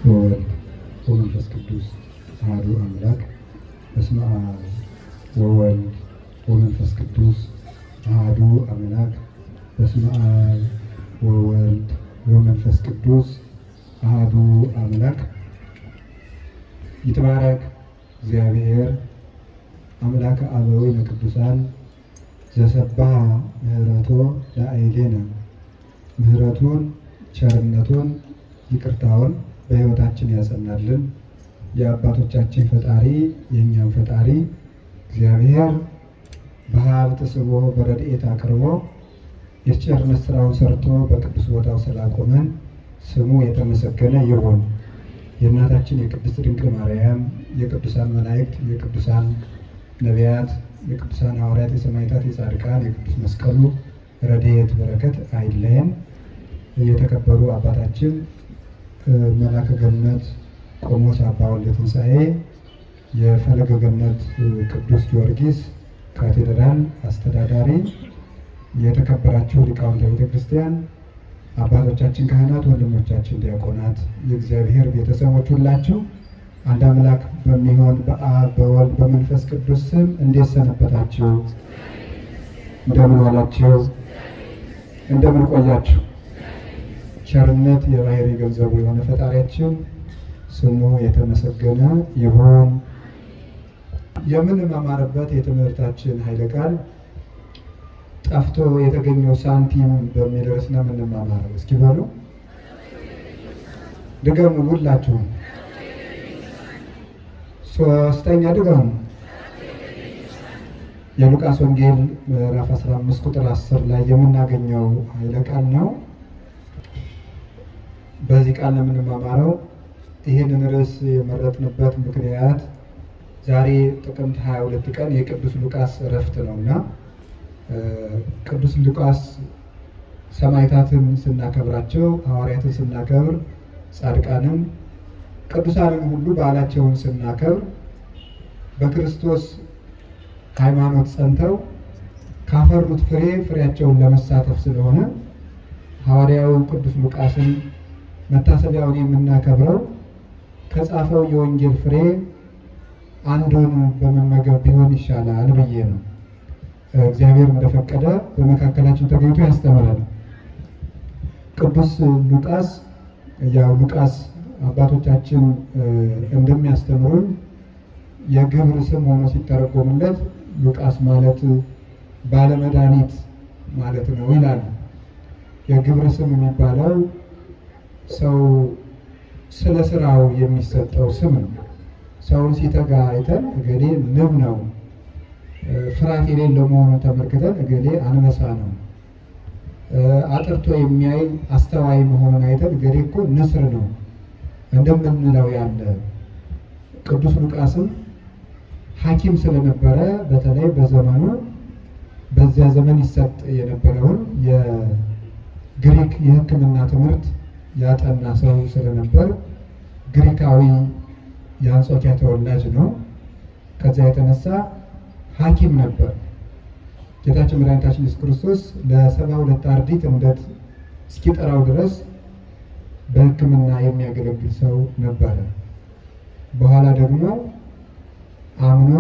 ወወልድ ወመንፈስ ቅዱስ አሐዱ አምላክ። በስመ አብ ወወልድ ወመንፈስ ቅዱስ አሐዱ አምላክ። በስመ አብ ወወልድ ወመንፈስ ቅዱስ አሐዱ አምላክ። ይትባረክ እግዚአብሔር አምላከ አበዊነ ቅዱሳን ዘሰባሃ ምሕረቶ ለአይሌነ። ምሕረቱን ቸርነቱን ይቅርታውን በሕይወታችን ያጸናልን የአባቶቻችን ፈጣሪ የእኛም ፈጣሪ እግዚአብሔር በሀብት ስቦ በረድኤት አቅርቦ የቸርነት ስራውን ሰርቶ በቅዱስ ቦታው ስላቆመን ስሙ የተመሰገነ ይሁን። የእናታችን የቅድስት ድንግል ማርያም፣ የቅዱሳን መላእክት፣ የቅዱሳን ነቢያት፣ የቅዱሳን ሐዋርያት፣ የሰማዕታት፣ የጻድቃን፣ የቅዱስ መስቀሉ ረድኤት በረከት አይለየን። የተከበሩ አባታችን መላከ ገነት ቆሞስ አባ ወልደ ትንሣኤ የፈለገ ገነት ቅዱስ ጊዮርጊስ ካቴድራል አስተዳዳሪ፣ የተከበራችሁ ሊቃውንተ ቤተ ክርስቲያን፣ አባቶቻችን ካህናት፣ ወንድሞቻችን ዲያቆናት፣ የእግዚአብሔር ቤተሰቦች ሁላችሁ አንድ አምላክ በሚሆን በአብ በወልድ በመንፈስ ቅዱስ ስም እንዴት ሰነበታችሁ? እንደምን ዋላችሁ? እንደምን ቆያችሁ? ቸርነት የባሕርይ ገንዘቡ የሆነ ፈጣሪያችን ስሙ የተመሰገነ ይሁን። የምንማማርበት የትምህርታችን ኃይለ ቃል ጠፍቶ የተገኘው ሳንቲም በሚል ርዕስ ነው የምንማማረው። እስኪ በሉ ድገሙ፣ ሁላችሁም ሶስተኛ ድገሙ። የሉቃስ ወንጌል ምዕራፍ 15 ቁጥር 10 ላይ የምናገኘው ኃይለ ቃል ነው። በዚህ ቃል ነው የምንማማረው። ይህንን ርዕስ የመረጥንበት ምክንያት ዛሬ ጥቅምት 22 ቀን የቅዱስ ሉቃስ እረፍት ነው እና ቅዱስ ሉቃስ ሰማዕታትን ስናከብራቸው፣ ሐዋርያትን ስናከብር፣ ጻድቃንን ቅዱሳንን ሁሉ በዓላቸውን ስናከብር በክርስቶስ ሃይማኖት ጸንተው ካፈሩት ፍሬ ፍሬያቸውን ለመሳተፍ ስለሆነ ሐዋርያው ቅዱስ ሉቃስን መታሰቢያውን የምናከብረው ከጻፈው የወንጌል ፍሬ አንዱን በመመገብ ቢሆን ይሻላል ብዬ ነው። እግዚአብሔር እንደፈቀደ በመካከላችን ተገኝቶ ያስተምራል። ቅዱስ ሉቃስ ያው ሉቃስ አባቶቻችን እንደሚያስተምሩን የግብር ስም ሆኖ ሲተረጎምለት ሉቃስ ማለት ባለመድኃኒት ማለት ነው ይላሉ። የግብር ስም የሚባለው ሰው ስለ ስራው የሚሰጠው ስም ነው። ሰውን ሲተጋ አይተን እገሌ ንብ ነው፣ ፍርሃት የሌለው መሆኑን ተመልክተን እገሌ አንበሳ ነው፣ አጥርቶ የሚያይ አስተዋይ መሆኑን አይተን እገሌ እኮ ንስር ነው እንደምንለው ያለ ቅዱስ ሉቃስም ሐኪም ስለነበረ በተለይ በዘመኑ በዚያ ዘመን ይሰጥ የነበረውን የግሪክ የሕክምና ትምህርት ያጠና ሰው ስለነበር ግሪካዊ የአንጾኪያ ተወላጅ ነው። ከዚያ የተነሳ ሐኪም ነበር። ጌታችን መድኃኒታችን ኢየሱስ ክርስቶስ ለ72 አርድእት እንደት እስኪጠራው ድረስ በሕክምና የሚያገለግል ሰው ነበረ። በኋላ ደግሞ አምኖ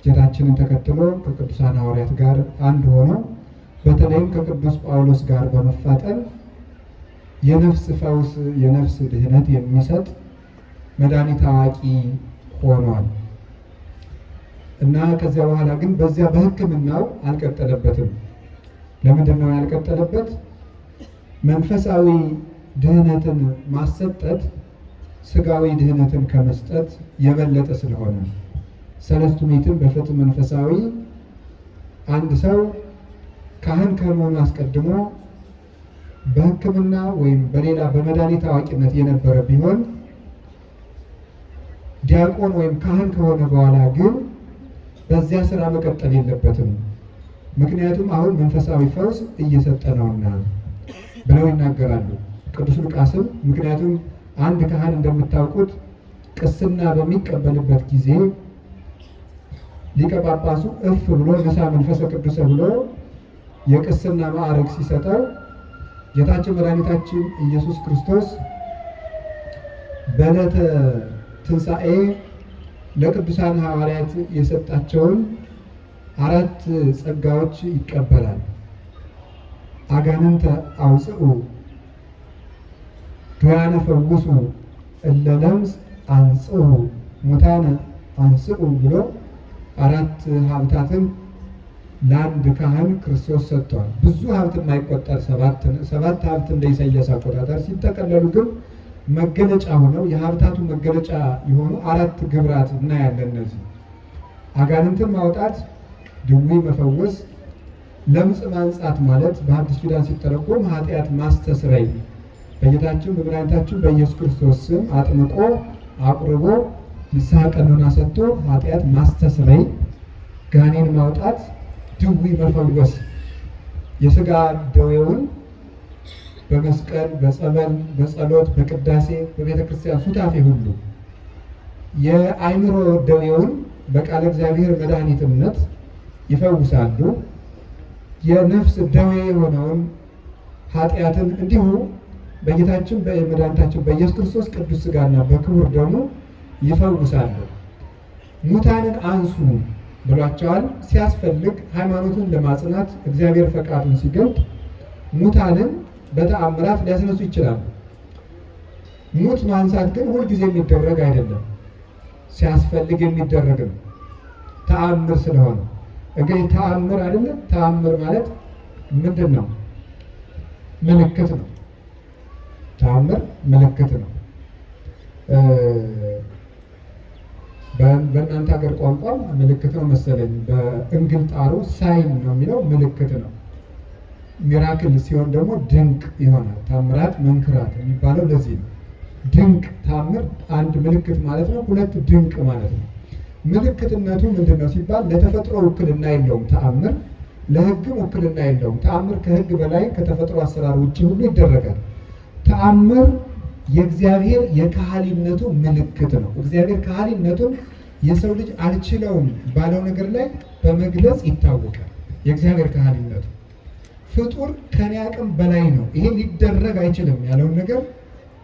ጌታችንን ተከትሎ ከቅዱሳን ሐዋርያት ጋር አንድ ሆኖ በተለይም ከቅዱስ ጳውሎስ ጋር በመፋጠን የነፍስ ፈውስ የነፍስ ድህነት የሚሰጥ መድኃኒት አዋቂ ሆኗል እና ከዚያ በኋላ ግን በዚያ በሕክምናው አልቀጠለበትም። ለምንድን ነው ያልቀጠለበት? መንፈሳዊ ድህነትን ማሰጠት ስጋዊ ድህነትን ከመስጠት የበለጠ ስለሆነ ሰለስቱ ምዕትን በፍትሕ መንፈሳዊ አንድ ሰው ካህን ከመሆኑ አስቀድሞ በሕክምና ወይም በሌላ በመድኃኒት አዋቂነት የነበረ ቢሆን ዲያቆን ወይም ካህን ከሆነ በኋላ ግን በዚያ ስራ መቀጠል የለበትም። ምክንያቱም አሁን መንፈሳዊ ፈውስ እየሰጠ ነውና ብለው ይናገራሉ ቅዱስ ሉቃስም። ምክንያቱም አንድ ካህን እንደምታውቁት ቅስና በሚቀበልበት ጊዜ ሊቀ ጳጳሱ እፍ ብሎ ንሳ መንፈሰ ቅዱስ ብሎ የቅስና ማዕረግ ሲሰጠው ጌታችን መድኃኒታችን ኢየሱስ ክርስቶስ በዕለተ ትንሣኤ ለቅዱሳን ሐዋርያት የሰጣቸውን አራት ጸጋዎች ይቀበላል። አጋንንተ አውፅኡ፣ ድውያነ ፈውሱ፣ እለ ለምጽ አንጽሑ፣ ሙታነ አንስኡ ብሎ አራት ሀብታትን ለአንድ ካህን ክርስቶስ ሰጥቷል። ብዙ ሀብት የማይቆጠር ሰባት ሀብት እንደ ኢሳይያስ አቆጣጠር ሲጠቀለሉ ግን መገለጫ ሆነው የሀብታቱ መገለጫ የሆኑ አራት ግብራት እናያለን። እነዚህ አጋንንትን ማውጣት፣ ድዊ መፈወስ፣ ለምጽ ማንጻት ማለት በሐዲስ ኪዳን ሲተረጎም ኃጢአት ማስተስረይ በጌታችን በመድኃኒታችን በኢየሱስ ክርስቶስ ስም አጥምቆ አቁርቦ ንስሐ ቀኖና ሰጥቶ ኃጢአት ማስተስረይ፣ ጋኔን ማውጣት፣ ድዊ መፈወስ፣ የስጋ ደዌውን በመስቀል በጸበል በጸሎት በቅዳሴ በቤተ ክርስቲያን ሱታፌ ሁሉ የአእምሮ ደዌውን በቃለ እግዚአብሔር መድኃኒትነት ይፈውሳሉ። የነፍስ ደዌ የሆነውን ኃጢአትን እንዲሁ በጌታችን በመድኃኒታችን በኢየሱስ ክርስቶስ ቅዱስ ሥጋና በክቡር ደሙ ይፈውሳሉ። ሙታንን አንሱ ብሏቸዋል። ሲያስፈልግ ሃይማኖትን ለማጽናት እግዚአብሔር ፈቃዱን ሲገልጥ ሙታንን በተአምራት ሊያስነሱ ይችላሉ። ሙት ማንሳት ግን ሁልጊዜ የሚደረግ አይደለም፣ ሲያስፈልግ የሚደረግ ነው። ተአምር ስለሆነ እንግዲህ ተአምር አይደለም። ተአምር ማለት ምንድን ነው? ምልክት ነው። ተአምር ምልክት ነው። በእናንተ ሀገር ቋንቋ ምልክት ነው መሰለኝ። በእንግልጣሩ sign ነው የሚለው፣ ምልክት ነው። miracle ሲሆን ደግሞ ድንቅ ይሆናል። ታምራት መንክራት የሚባለው ለዚህ ነው። ድንቅ ታምር አንድ ምልክት ማለት ነው፣ ሁለት ድንቅ ማለት ነው። ምልክትነቱ ምንድን ነው ሲባል ለተፈጥሮ ውክልና የለውም ተአምር፣ ለሕግም ውክልና የለውም። ተአምር ከሕግ በላይ ከተፈጥሮ አሰራር ውጭ ሁሉ ይደረጋል። ተአምር የእግዚአብሔር የካህሊነቱ ምልክት ነው። እግዚአብሔር ካህሊነቱን የሰው ልጅ አልችለውም ባለው ነገር ላይ በመግለጽ ይታወቃል። የእግዚአብሔር ካህሊነቱ ፍጡር ከኔ አቅም በላይ ነው፣ ይሄ ሊደረግ አይችልም ያለውን ነገር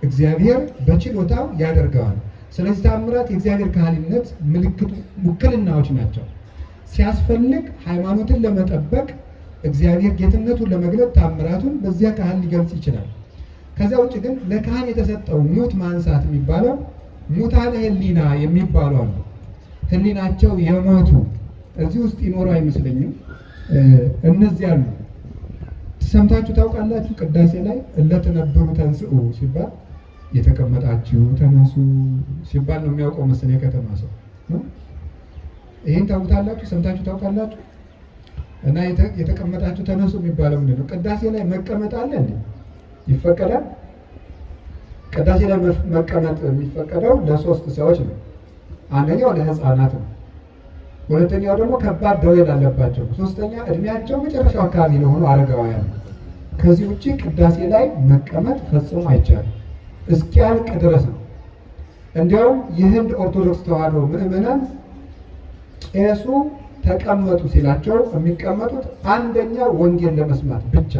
እግዚአብሔር በችሎታው ያደርገዋል። ስለዚህ ተአምራት የእግዚአብሔር ካህሊነት ምልክቱ ውክልናዎች ናቸው። ሲያስፈልግ ሃይማኖትን ለመጠበቅ እግዚአብሔር ጌትነቱን ለመግለጥ ተአምራቱን በዚያ ካህን ሊገልጽ ይችላል። ከዚያ ውጭ ግን ለካህን የተሰጠው ሙት ማንሳት የሚባለው ሙታነ ሕሊና የሚባሉ አሉ። ሕሊናቸው የሞቱ እዚህ ውስጥ ይኖሩ አይመስለኝም። እነዚህ አሉ። ሰምታችሁ ታውቃላችሁ? ቅዳሴ ላይ እለትነብሩ ተንስኡ ሲባል የተቀመጣችሁ ተነሱ ሲባል ነው የሚያውቀው መሰለኝ የከተማ ሰው። ይህን ታውቁታላችሁ? ሰምታችሁ ታውቃላችሁ? እና የተቀመጣችሁ ተነሱ የሚባለው ምንድን ነው? ቅዳሴ ላይ መቀመጥ አለ እንዴ? ይፈቀዳል? ቅዳሴ ላይ መቀመጥ የሚፈቀደው ለሶስት ሰዎች ነው። አንደኛው ለሕፃናት ነው። ሁለተኛው ደግሞ ከባድ ደዌ ላለባቸው፣ ሶስተኛ እድሜያቸው መጨረሻው አካባቢ ለሆኑ አረጋውያን ነው። ከዚህ ውጭ ቅዳሴ ላይ መቀመጥ ፈጽሞ አይቻልም፣ እስኪያልቅ ድረስ ነው። እንዲያውም የህንድ ኦርቶዶክስ ተዋሕዶ ምዕመናን ቄሱ ተቀመጡ ሲላቸው የሚቀመጡት አንደኛ ወንጌል ለመስማት ብቻ፣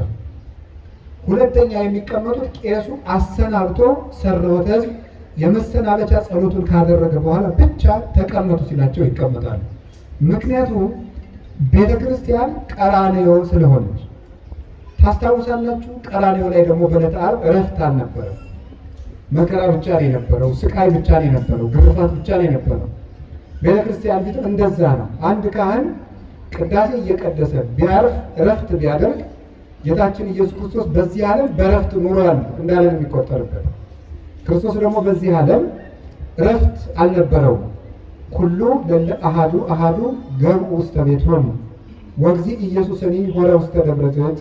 ሁለተኛ የሚቀመጡት ቄሱ አሰናብቶ ሰረወተ ሕዝብ የመሰናበቻ ጸሎቱን ካደረገ በኋላ ብቻ ተቀመጡ ሲላቸው ይቀመጣሉ። ምክንያቱም ቤተ ክርስቲያን ቀራንዮ ስለሆነች። ታስታውሳላችሁ፣ ቀራንዮ ላይ ደግሞ በዕለተ ዓርብ እረፍት አልነበረም። መከራ ብቻ ነው የነበረው፣ ስቃይ ብቻ ነው የነበረው፣ ግርፋት ብቻ ነው የነበረው። ቤተ ክርስቲያን ፊትም እንደዛ ነው። አንድ ካህን ቅዳሴ እየቀደሰ ቢያርፍ እረፍት ቢያደርግ ጌታችን ኢየሱስ ክርስቶስ በዚህ ዓለም በእረፍት ኑሯል እንዳለን የሚቆጠርበት። ክርስቶስ ደግሞ በዚህ ዓለም እረፍት አልነበረውም። ኩሉ ለለ አሃዱ አሃዱ ገብኡ ውስተ ቤቶሙ ወእግዚእ ኢየሱስኒ ሆረ ውስተ ደብረ ዘይት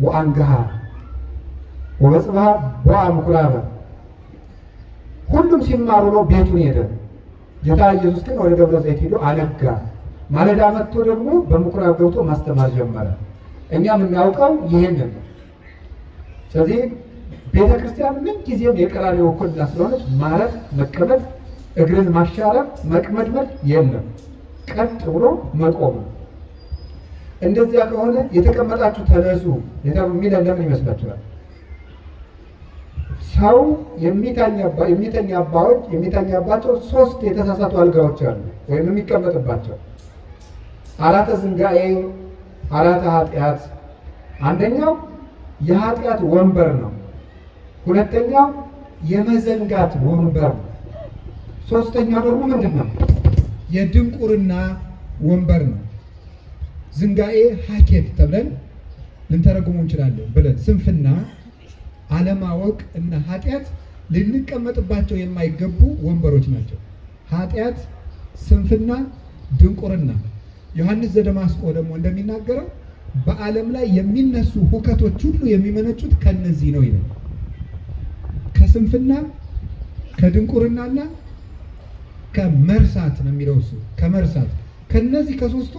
ወአንግሃ ወበጽብሐ ቦአ ምኵራበ። ሁሉም ሲማሩ ነው ቤቱን ሄደ። ጌታ ኢየሱስ ግን ወደ ደብረ ዘይት ሄዶ አነጋ። ማለዳ መጥቶ ደግሞ በምኩራብ ገብቶ ማስተማር ጀመረ። እኛ የምናውቀው ይህንን ነው። ስለዚህ ቤተ ክርስቲያን ምን ጊዜም የቀራንዮ ውክልና ስለሆነች ማረፍ፣ መቀመጥ፣ እግርን ማሻረፍ፣ መቅመድመድ የለም። ቀጥ ብሎ መቆም ነው። እንደዚያ ከሆነ የተቀመጣችሁ ተነሱ የሚለን ለምን ይመስላችኋል? ሰው የሚተኛባቸው ሶስት የተሳሳቱ አልጋዎች አሉ፣ ወይም የሚቀመጥባቸው አራተ ዝንጋኤ፣ አራተ ኃጢአት። አንደኛው የኃጢአት ወንበር ነው። ሁለተኛው የመዘንጋት ወንበር ነው። ሶስተኛው ደግሞ ምንድን ነው? የድንቁርና ወንበር ነው። ዝንጋኤ ሀኬት ተብለን ልንተረጉመው እንችላለን። ብለን ስንፍና፣ አለማወቅ እና ኃጢአት ልንቀመጥባቸው የማይገቡ ወንበሮች ናቸው። ኃጢአት፣ ስንፍና፣ ድንቁርና። ዮሐንስ ዘደማስቆ ደግሞ እንደሚናገረው በዓለም ላይ የሚነሱ ሁከቶች ሁሉ የሚመነጩት ከነዚህ ነው ይላል። ከስንፍና፣ ከድንቁርናና ከመርሳት ነው የሚለው እሱ። ከመርሳት ከነዚህ ከሶስቱ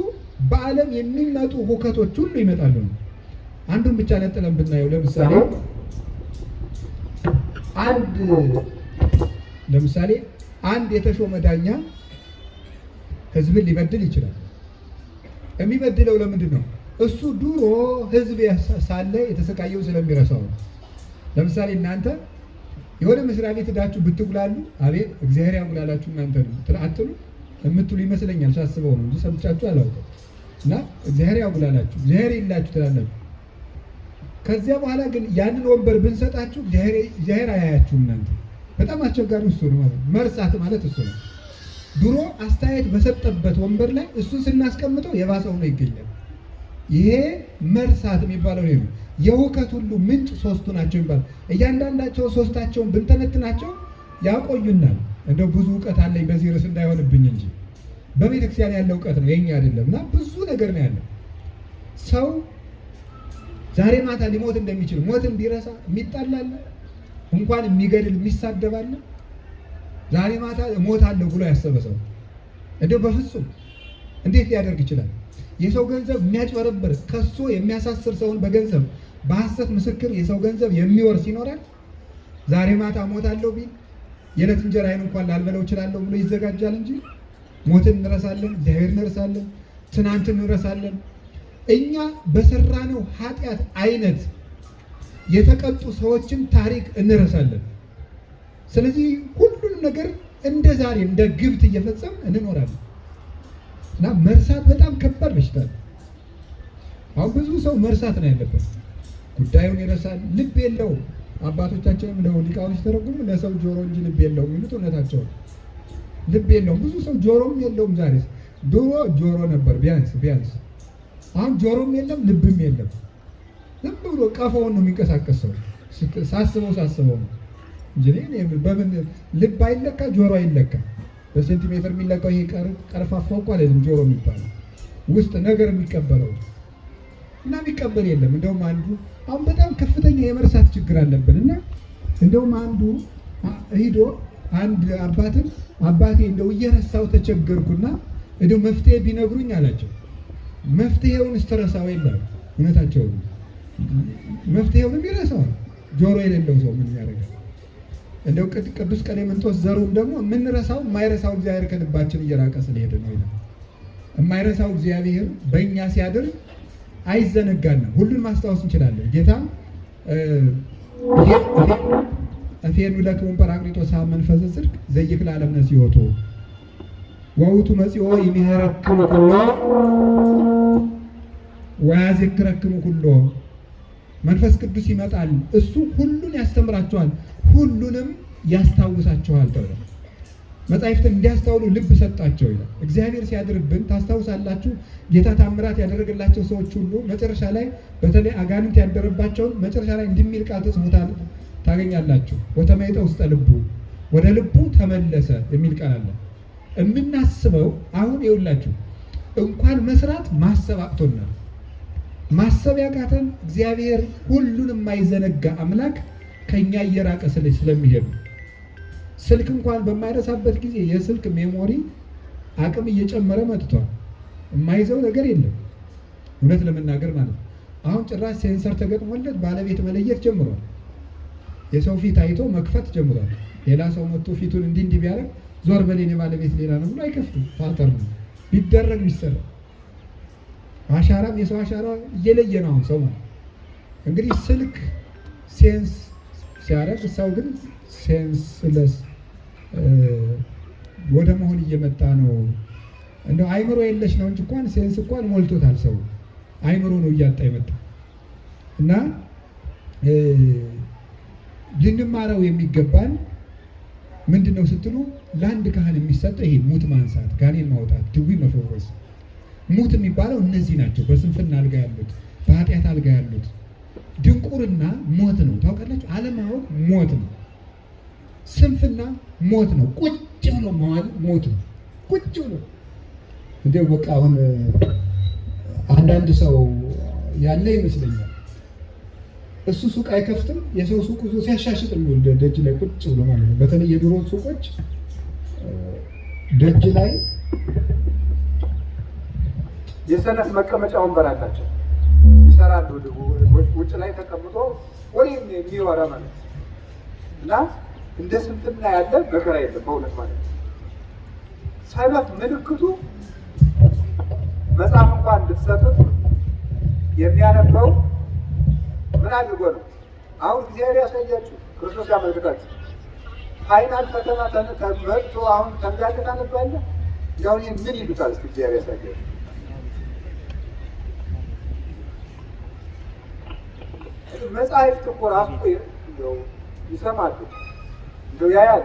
በዓለም የሚመጡ ሁከቶች ሁሉ ይመጣሉ ነው። አንዱን ብቻ ነጥለን ብናየው ለምሳሌ አንድ ለምሳሌ አንድ የተሾመ ዳኛ ሕዝብን ሊበድል ይችላል። የሚበድለው ለምንድን ነው? እሱ ድሮ ሕዝብ ሳለ የተሰቃየው ስለሚረሳው ነው። ለምሳሌ እናንተ የሆነ መስሪያ ቤት ሄዳችሁ ብትጉላሉ፣ አቤት እግዚአብሔር ያጉላላችሁ እናንተ ነው አትሉ የምትሉ ይመስለኛል። ሳስበው ነው እንጂ ሰምቻችሁ አላውቅም። እና እግዚአብሔር ያጉላላችሁ፣ እግዚአብሔር የላችሁ ትላላችሁ። ከዚያ በኋላ ግን ያንን ወንበር ብንሰጣችሁ እግዚአብሔር አያያችሁም እናንተ። በጣም አስቸጋሪ እሱ ነው ማለት መርሳት ማለት እሱ ነው። ድሮ አስተያየት በሰጠበት ወንበር ላይ እሱን ስናስቀምጠው የባሰ ሆኖ ይገኛል። ይሄ መርሳት የሚባለው ነው። የሁከት ሁሉ ምንጭ ሶስቱ ናቸው የሚባለው። እያንዳንዳቸው ሶስታቸውን ብንተነትናቸው ያቆዩናል። እንደው ብዙ እውቀት አለኝ በዚህ ርዕስ እንዳይሆንብኝ እንጂ በቤተክርስቲያን ያለ እውቀት ነው የኛ አይደለም። እና ብዙ ነገር ነው ያለው። ሰው ዛሬ ማታ ሊሞት እንደሚችል ሞትን ቢረሳ የሚጣላለ እንኳን የሚገድል የሚሳደባለ ዛሬ ማታ እሞታለሁ ብሎ ያሰበ ሰው እንደው በፍጹም እንዴት ሊያደርግ ይችላል? የሰው ገንዘብ የሚያጭበረብር ከሶ የሚያሳስር ሰውን በገንዘብ በሐሰት ምስክር የሰው ገንዘብ የሚወርስ ይኖራል? ዛሬ ማታ እሞታለሁ ቢል የዕለት እንጀራዬን እንኳን ላልበለው እችላለሁ ብሎ ይዘጋጃል እንጂ ሞትን እንረሳለን፣ እግዚአብሔር እንረሳለን፣ ትናንትን እንረሳለን። እኛ በሰራነው ኃጢአት አይነት የተቀጡ ሰዎችን ታሪክ እንረሳለን። ስለዚህ ሁሉንም ነገር እንደ ዛሬ እንደ ግብት እየፈጸም እንኖራለን እና መርሳት በጣም ከባድ በሽታ ነው። አሁን ብዙ ሰው መርሳት ነው ያለበት። ጉዳዩን ይረሳል፣ ልብ የለውም። አባቶቻችንም እንደው ሊቃውንት ሲተረጉሙ ለሰው ጆሮ እንጂ ልብ የለውም የሚሉት እውነታቸው ነው። ልብ የለውም። ብዙ ሰው ጆሮም የለውም። ዛሬ ድሮ ጆሮ ነበር ቢያንስ ቢያንስ፣ አሁን ጆሮም የለም ልብም የለም። ዝም ብሎ ቀፎውን ነው የሚንቀሳቀስ ሰው። ሳስበው ሳስበው ነው እንጂ በምን ልብ አይለካ ጆሮ አይለካ። በሴንቲሜትር የሚለካው ይሄ ቀርፋፋው እኮ አይደለም ጆሮ የሚባለው ውስጥ ነገር የሚቀበለው እና የሚቀበል የለም። እንደውም አንዱ አሁን በጣም ከፍተኛ የመርሳት ችግር አለብን እና እንደውም አንዱ ሂዶ አንድ አባትን አባቴ እንደው እየረሳው ተቸገርኩና እንደው መፍትሄ ቢነግሩኝ አላቸው። መፍትሄውን ስትረሳው የለም። እውነታቸውን መፍትሄውንም ይረሳዋል። ጆሮ የሌለው ሰው ምን ያደርጋል? እንደው ቅዱስ ቀሌምንጦስ ዘሩም ደግሞ የምንረሳው የማይረሳው እግዚአብሔር ከልባችን እየራቀ ስለሄደ ነው ይላል። የማይረሳው እግዚአብሔር በእኛ ሲያድር አይዘነጋንም። ሁሉን ማስታወስ እንችላለን። ጌታ እፌኑ ለክሙ ጰራቅሊጦስ መንፈሰ ጽድቅ ዘይክል ዓለም ነሲዮቱ ወውቱ መጺኦ ይሜህረክሙ ኩሎ ወያዘክረክሙ ኩሎ። መንፈስ ቅዱስ ይመጣል፣ እሱ ሁሉን ያስተምራችኋል፣ ሁሉንም ያስታውሳችኋል ተብሏል። መጻሕፍትን እንዲያስታውሉ ልብ ሰጣቸው ይላል። እግዚአብሔር ሲያድርብን ታስታውሳላችሁ። ጌታ ታምራት ያደረገላቸው ሰዎች ሁሉ መጨረሻ ላይ በተለይ አጋንንት ያደረባቸውን መጨረሻ ላይ እንዲሚል ቃል ተጽፎ ታገኛላችሁ። ወተመይጠ ውስጠ ልቡ፣ ወደ ልቡ ተመለሰ የሚል ቃል አለ። የምናስበው አሁን ይኸውላችሁ እንኳን መስራት ማሰብ አቅቶናል። ማሰብ ያቃተን እግዚአብሔር ሁሉን የማይዘነጋ አምላክ ከኛ እየራቀ ስለሚሄድ ነው። ስልክ እንኳን በማይረሳበት ጊዜ የስልክ memory አቅም እየጨመረ መጥቷል። የማይዘው ነገር የለም እውነት ለመናገር ማለት ነው። አሁን ጭራሽ sensor ተገጥሞለት ባለቤት መለየት ጀምሯል። የሰው ፊት አይቶ መክፈት ጀምሯል። ሌላ ሰው መጥቶ ፊቱን እንዲህ እንዲህ ቢያደርግ ዞር በል የኔ ባለቤት ሌላ ነው ብሎ አይከፍትም። pattern ነው ቢደረግ ቢሰራ አሻራም የሰው አሻራ እየለየ ነው አሁን ሰው ማለት እንግዲህ ስልክ sense ሲያደርግ፣ ሰው ግን senseless ወደ መሆን እየመጣ ነው። እንደው አይምሮ የለሽ ነው እንጂ እንኳን sense እንኳን ሞልቶታል። ሰው አይምሮ ነው እያጣ የመጣ። እና ልንማረው የሚገባን ምንድን ነው ስትሉ፣ ለአንድ ካህን የሚሰጠው ይሄ ሙት ማንሳት፣ ጋኔን ማውጣት፣ ድዊ መፈወስ። ሙት የሚባለው እነዚህ ናቸው። በስንፍና አልጋ ያሉት፣ በኃጢአት አልጋ ያሉት። ድንቁርና ሞት ነው። ታውቃላችሁ፣ አለማወቅ ሞት ነው። ስንፍና ሞት ነው። ቁጭ ብሎ መዋል ሞት ነው። ቁጭ ብሎ እንዲያው በቃ አሁን አንዳንድ ሰው ያለ ይመስለኛል። እሱ ሱቅ አይከፍትም። የሰው ሱቅ ይዞ ሲያሻሽጥ የሚውል፣ ደጅ ላይ ቁጭ ብሎ ማለት ነው። በተለይ የድሮ ሱቆች ደጅ ላይ የሰነፍ መቀመጫ ወንበር አላቸው። ይሰራሉ። ውጭ ላይ ተቀምጦ ወሬ የሚወራ ማለት ነው። እና እንደ ስንፍና ያለ መከራ የለም በእውነት ማለት ነው። ሰነፍ ምልክቱ መጽሐፍ እንኳን ብትሰጡት የሚያነበው ምን አድርጎ ነው? አሁን እግዚአብሔር ያሳያችሁ፣ ክርስቶስ ያመልክታችሁ። Final ፈተና መጥቶ አሁን ተንጋገ ታነባለህ። እንዲያሁን ይህን ምን ይሉታል? እስኪ እግዚአብሔር ያሳያችሁ። መጻሕፍት እኮ ራሱ እንደው ይሰማሉ፣ እንደው ያያል።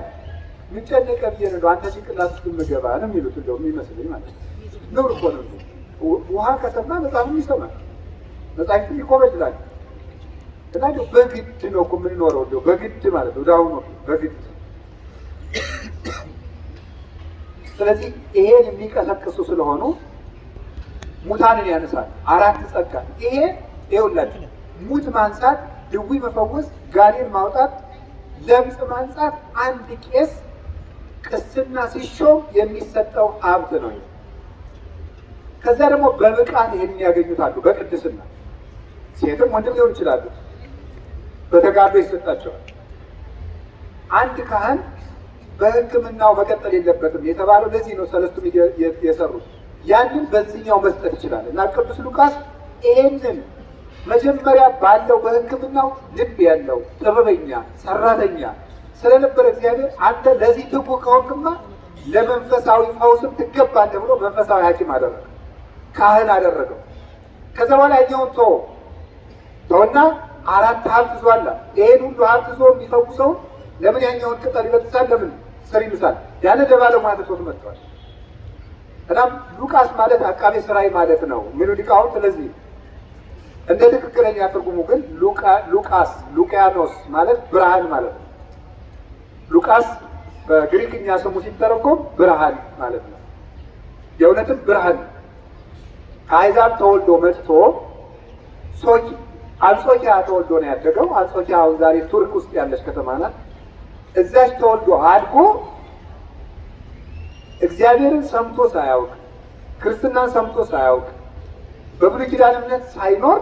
ምን ጨነቀ ብዬ ነው አንተ ጭንቅላት ውስጥ የምገባ ነው የሚሉት፣ እንደው የሚመስለኝ ማለት ነው። ነውር እኮ ነው። ውሃ ከሰማ መጽሐፍም ይሰማል፣ መጻሕፍትም ይኮበድላል። እና እንደው በግድ ነው እኮ የምንኖረው፣ እንደው በግድ ማለት ነው። ዳሁኑ በግድ። ስለዚህ ይሄን የሚቀሰቅሱ ስለሆኑ ሙታንን ያነሳል። አራት ጸጋ ይሄ ይኸውላችሁ፣ ሙት ማንሳት፣ ድዊ መፈወስ፣ ጋኔን ማውጣት፣ ለምጽ ማንጻት አንድ ቄስ ቅስና ሲሾም የሚሰጠው ሀብት ነው። ከዛ ደግሞ በብቃት ይሄንን ያገኙታሉ። በቅድስና ሴትም ወንድም ሊሆን ይችላሉ። በተጋድሎ ይሰጣቸዋል። አንድ ካህን በሕክምናው መቀጠል የለበትም የተባለው ለዚህ ነው። ሰለስቱ ምዕት የሰሩት ያንን በዚህኛው መስጠት ይችላል። እና ቅዱስ ሉቃስ ይሄንን መጀመሪያ ባለው በሕክምናው ልብ ያለው፣ ጥበበኛ፣ ሰራተኛ ስለነበረ እግዚአብሔር አንተ ለዚህ ትጉ ከሆንክማ ለመንፈሳዊ ፈውስም ትገባለህ ብሎ መንፈሳዊ ሐኪም አደረገው፣ ካህን አደረገው። ከዛ በኋላ ያኛውን ተወው ተውና አራት ሀብት ይዟል። ይሄን ሁሉ ሀብት ይዞ የሚፈውሰው ለምን ያኛውን ቅጠል ይበጥሳል? ለምን ስር ይምሳል? ያለ ለባለሙያ ትቶት መጥቷል። እናም ሉቃስ ማለት አቃቤ ሥራይ ማለት ነው የሚሉ ሊቃውንት። ስለዚህ እንደ ትክክለኛ ትርጉሙ ግን ሉቃስ፣ ሉቅያኖስ ማለት ብርሃን ማለት ነው። ሉቃስ በግሪክኛ ስሙ ሲተረጎም ብርሃን ማለት ነው። የእውነትም ብርሃን፣ ከአሕዛብ ተወልዶ መጥቶ ሶኪ አንጾኪያ ተወልዶ ነው ያደገው። አንጾኪያ አሁን ዛሬ ቱርክ ውስጥ ያለች ከተማ ናት። እዛች ተወልዶ አድጎ እግዚአብሔርን ሰምቶ ሳያውቅ፣ ክርስትናን ሰምቶ ሳያውቅ፣ በብሉይ ኪዳን እምነት ሳይኖር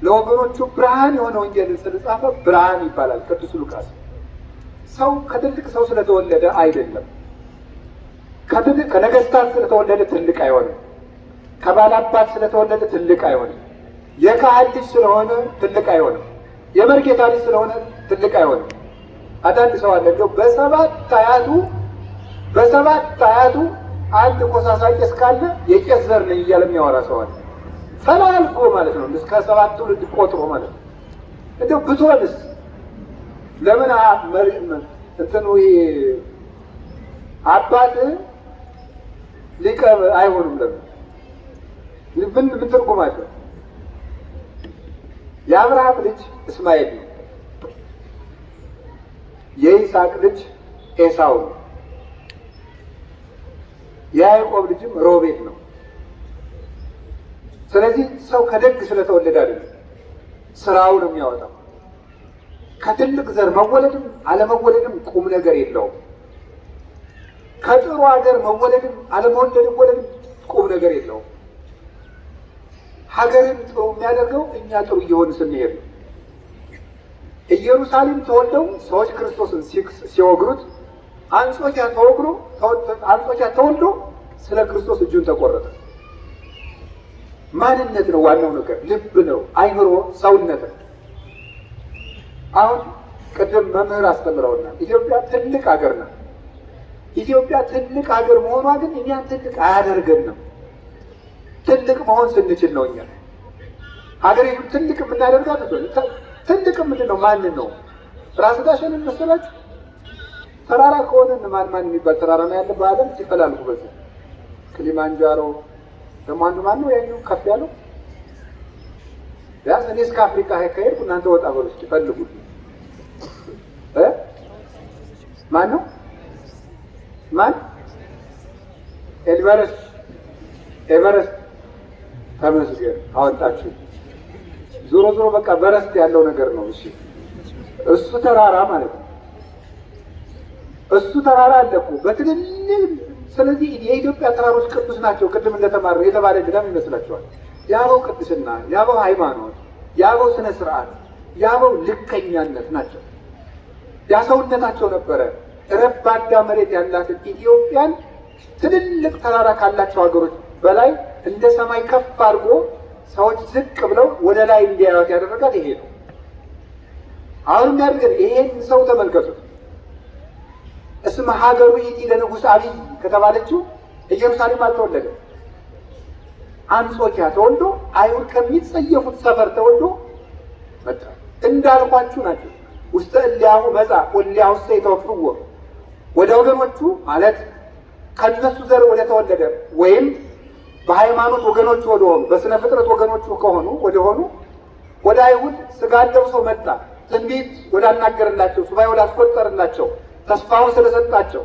ለወገኖቹ ብርሃን የሆነ ወንጌልን ስለጻፈ ብርሃን ይባላል ቅዱስ ሉቃስ። ሰው ከትልቅ ሰው ስለተወለደ አይደለም። ከነገስታት ስለተወለደ ትልቅ አይሆንም። ከባላባት ስለተወለደ ትልቅ አይሆንም። የካህን ልጅ ስለሆነ ትልቅ አይሆንም። የመርጌታ ልጅ ስለሆነ ትልቅ አይሆንም። አንዳንድ ሰው አለ፣ እንደው በሰባት አያቱ አንድ ኮሳሳ ቄስ ካለ የቄስ ዘር ነኝ እያለ የሚያወራ ሰው አለ። ፈላልጎ ማለት ነው። እስከ ሰባት ትውልድ ቆጥሮ ማለት ነው። እንደው ብትሆንስ ለምን እንትኑ አባት ሊቀ አይሆኑም? ለምን ምን ምን ትርጉም አለው? የአብርሃም ልጅ እስማኤል ነው። የይስሐቅ ልጅ ኤሳው ነው። የያዕቆብ ልጅም ሮቤል ነው። ስለዚህ ሰው ከደግ ስለተወለደ አይደለም ስራው ነው የሚያወጣው። ከትልቅ ዘር መወለድም አለመወለድም ቁም ነገር የለውም። ከጥሩ ሀገር መወለድም አለመወለድም ወለድም ቁም ነገር የለውም። ሀገርን ጥሩ የሚያደርገው እኛ ጥሩ እየሆን ስንሄድ ነው። ኢየሩሳሌም ተወልደው ሰዎች ክርስቶስን ሲወግሩት፣ አንጾኪያ ተወግሮ፣ አንጾኪያ ተወልዶ ስለ ክርስቶስ እጁን ተቆረጠ። ማንነት ነው ዋናው ነገር፣ ልብ ነው፣ አይምሮ፣ ሰውነት ነው። አሁን ቅድም መምህር አስተምረውናል። ኢትዮጵያ ትልቅ ሀገር ናት። ኢትዮጵያ ትልቅ ሀገር መሆኗ ግን እኛን ትልቅ አያደርገንም። ትልቅ መሆን ስንችል ነው እኛ ሀገሪቱን ትልቅ የምናደርጋት። ትልቅ ምንድን ነው? ማንን ነው? ራስ ዳሸንን መሰላችሁ? ተራራ ከሆነ ማን ማን የሚባል ተራራ ነው ያለ በዓለም? ሲፈላልጉ በዚህ ክሊማንጃሮ ደግሞ አንዱ ማን ነው ያኛው ከፍ ያለው? ቢያንስ እኔ እስከ አፍሪካ ከሄድኩ እናንተ ወጣ በሉ እስኪ ፈልጉ። ማን ነው? ማን? ኤቨረስት፣ ኤቨረስት። ተመስገን አወጣችሁ። ዞሮ ዞሮ በቃ በረስት ያለው ነገር ነው። እሺ እሱ ተራራ ማለት ነው። እሱ ተራራ አለ እኮ በትልልቅ። ስለዚህ የኢትዮጵያ ተራሮች ቅዱስ ናቸው። ቅድም እንደተማርነው የተባለ ለምን ይመስላችኋል? የአበው ቅድስና፣ የአበው ሃይማኖት፣ የአበው ስነ ስርዓት፣ የአበው ልከኛነት ናቸው። ያሰውነታቸው ነበረ። ረባዳ መሬት ያላትን ኢትዮጵያን ትልልቅ ተራራ ካላቸው ሀገሮች በላይ እንደ ሰማይ ከፍ አድርጎ ሰዎች ዝቅ ብለው ወደ ላይ እንዲያዩት ያደረጋት ይሄ ነው። አሁን የሚያደርገን ይሄን ሰው ተመልከቱት። እስመ ሀገሩ ይእቲ ለንጉሥ አብይ ከተባለችው ኢየሩሳሌም አልተወለደም። አንጾኪያ ተወልዶ አይሁድ ከሚጸየፉት ሰፈር ተወልዶ መጣ። እንዳልኳችሁ ናቸው። ውስተ እሊያሁ መጻ ወእሊያሁሰ ይተወፍርዎ፣ ወደ ወገኖቹ ማለት ከነሱ ዘር ወደ ተወለደ ወይም በሃይማኖት ወገኖቹ ወደሆኑ፣ በስነ ፍጥረት ወገኖቹ ከሆኑ ወደሆኑ ወደ አይሁድ ስጋ ለብሶ መጣ። ትንቢት ወዳናገርላቸው፣ ሱባኤ ወዳስቆጠርላቸው፣ ተስፋውን ስለሰጣቸው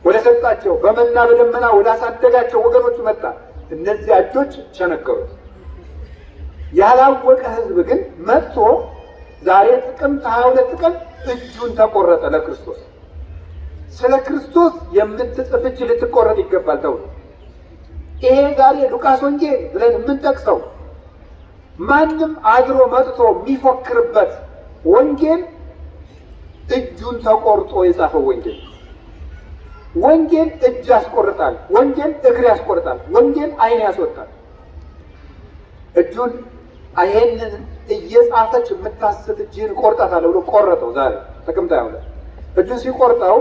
ወደ ሰጣቸው፣ በመና በደመና ወዳሳደጋቸው ወገኖቹ መጣ። እነዚያ እጆች ቸነከሩት። ያላወቀ ሕዝብ ግን መጥቶ ዛሬ ጥቅምት 22 ቀን እጁን ተቆረጠ ለክርስቶስ። ስለ ክርስቶስ የምትጽፍ እጅ ልትቆረጥ ይገባል ተብሎ ይሄ ዛሬ ሉቃስ ወንጌል ብለን የምንጠቅሰው ማንም አድሮ መጥቶ የሚፎክርበት ወንጌል እጁን ተቆርጦ የጻፈው ወንጌል። ወንጌል እጅ ያስቆርጣል። ወንጌል እግር ያስቆርጣል። ወንጌል ዓይን ያስወጣል። እጁን ይሄንን እየጻፈች የምታስት እጅህን ቆርጣታለሁ ብሎ ቆረጠው። ዛሬ ጥቅምት 22 እጁን ሲቆርጠው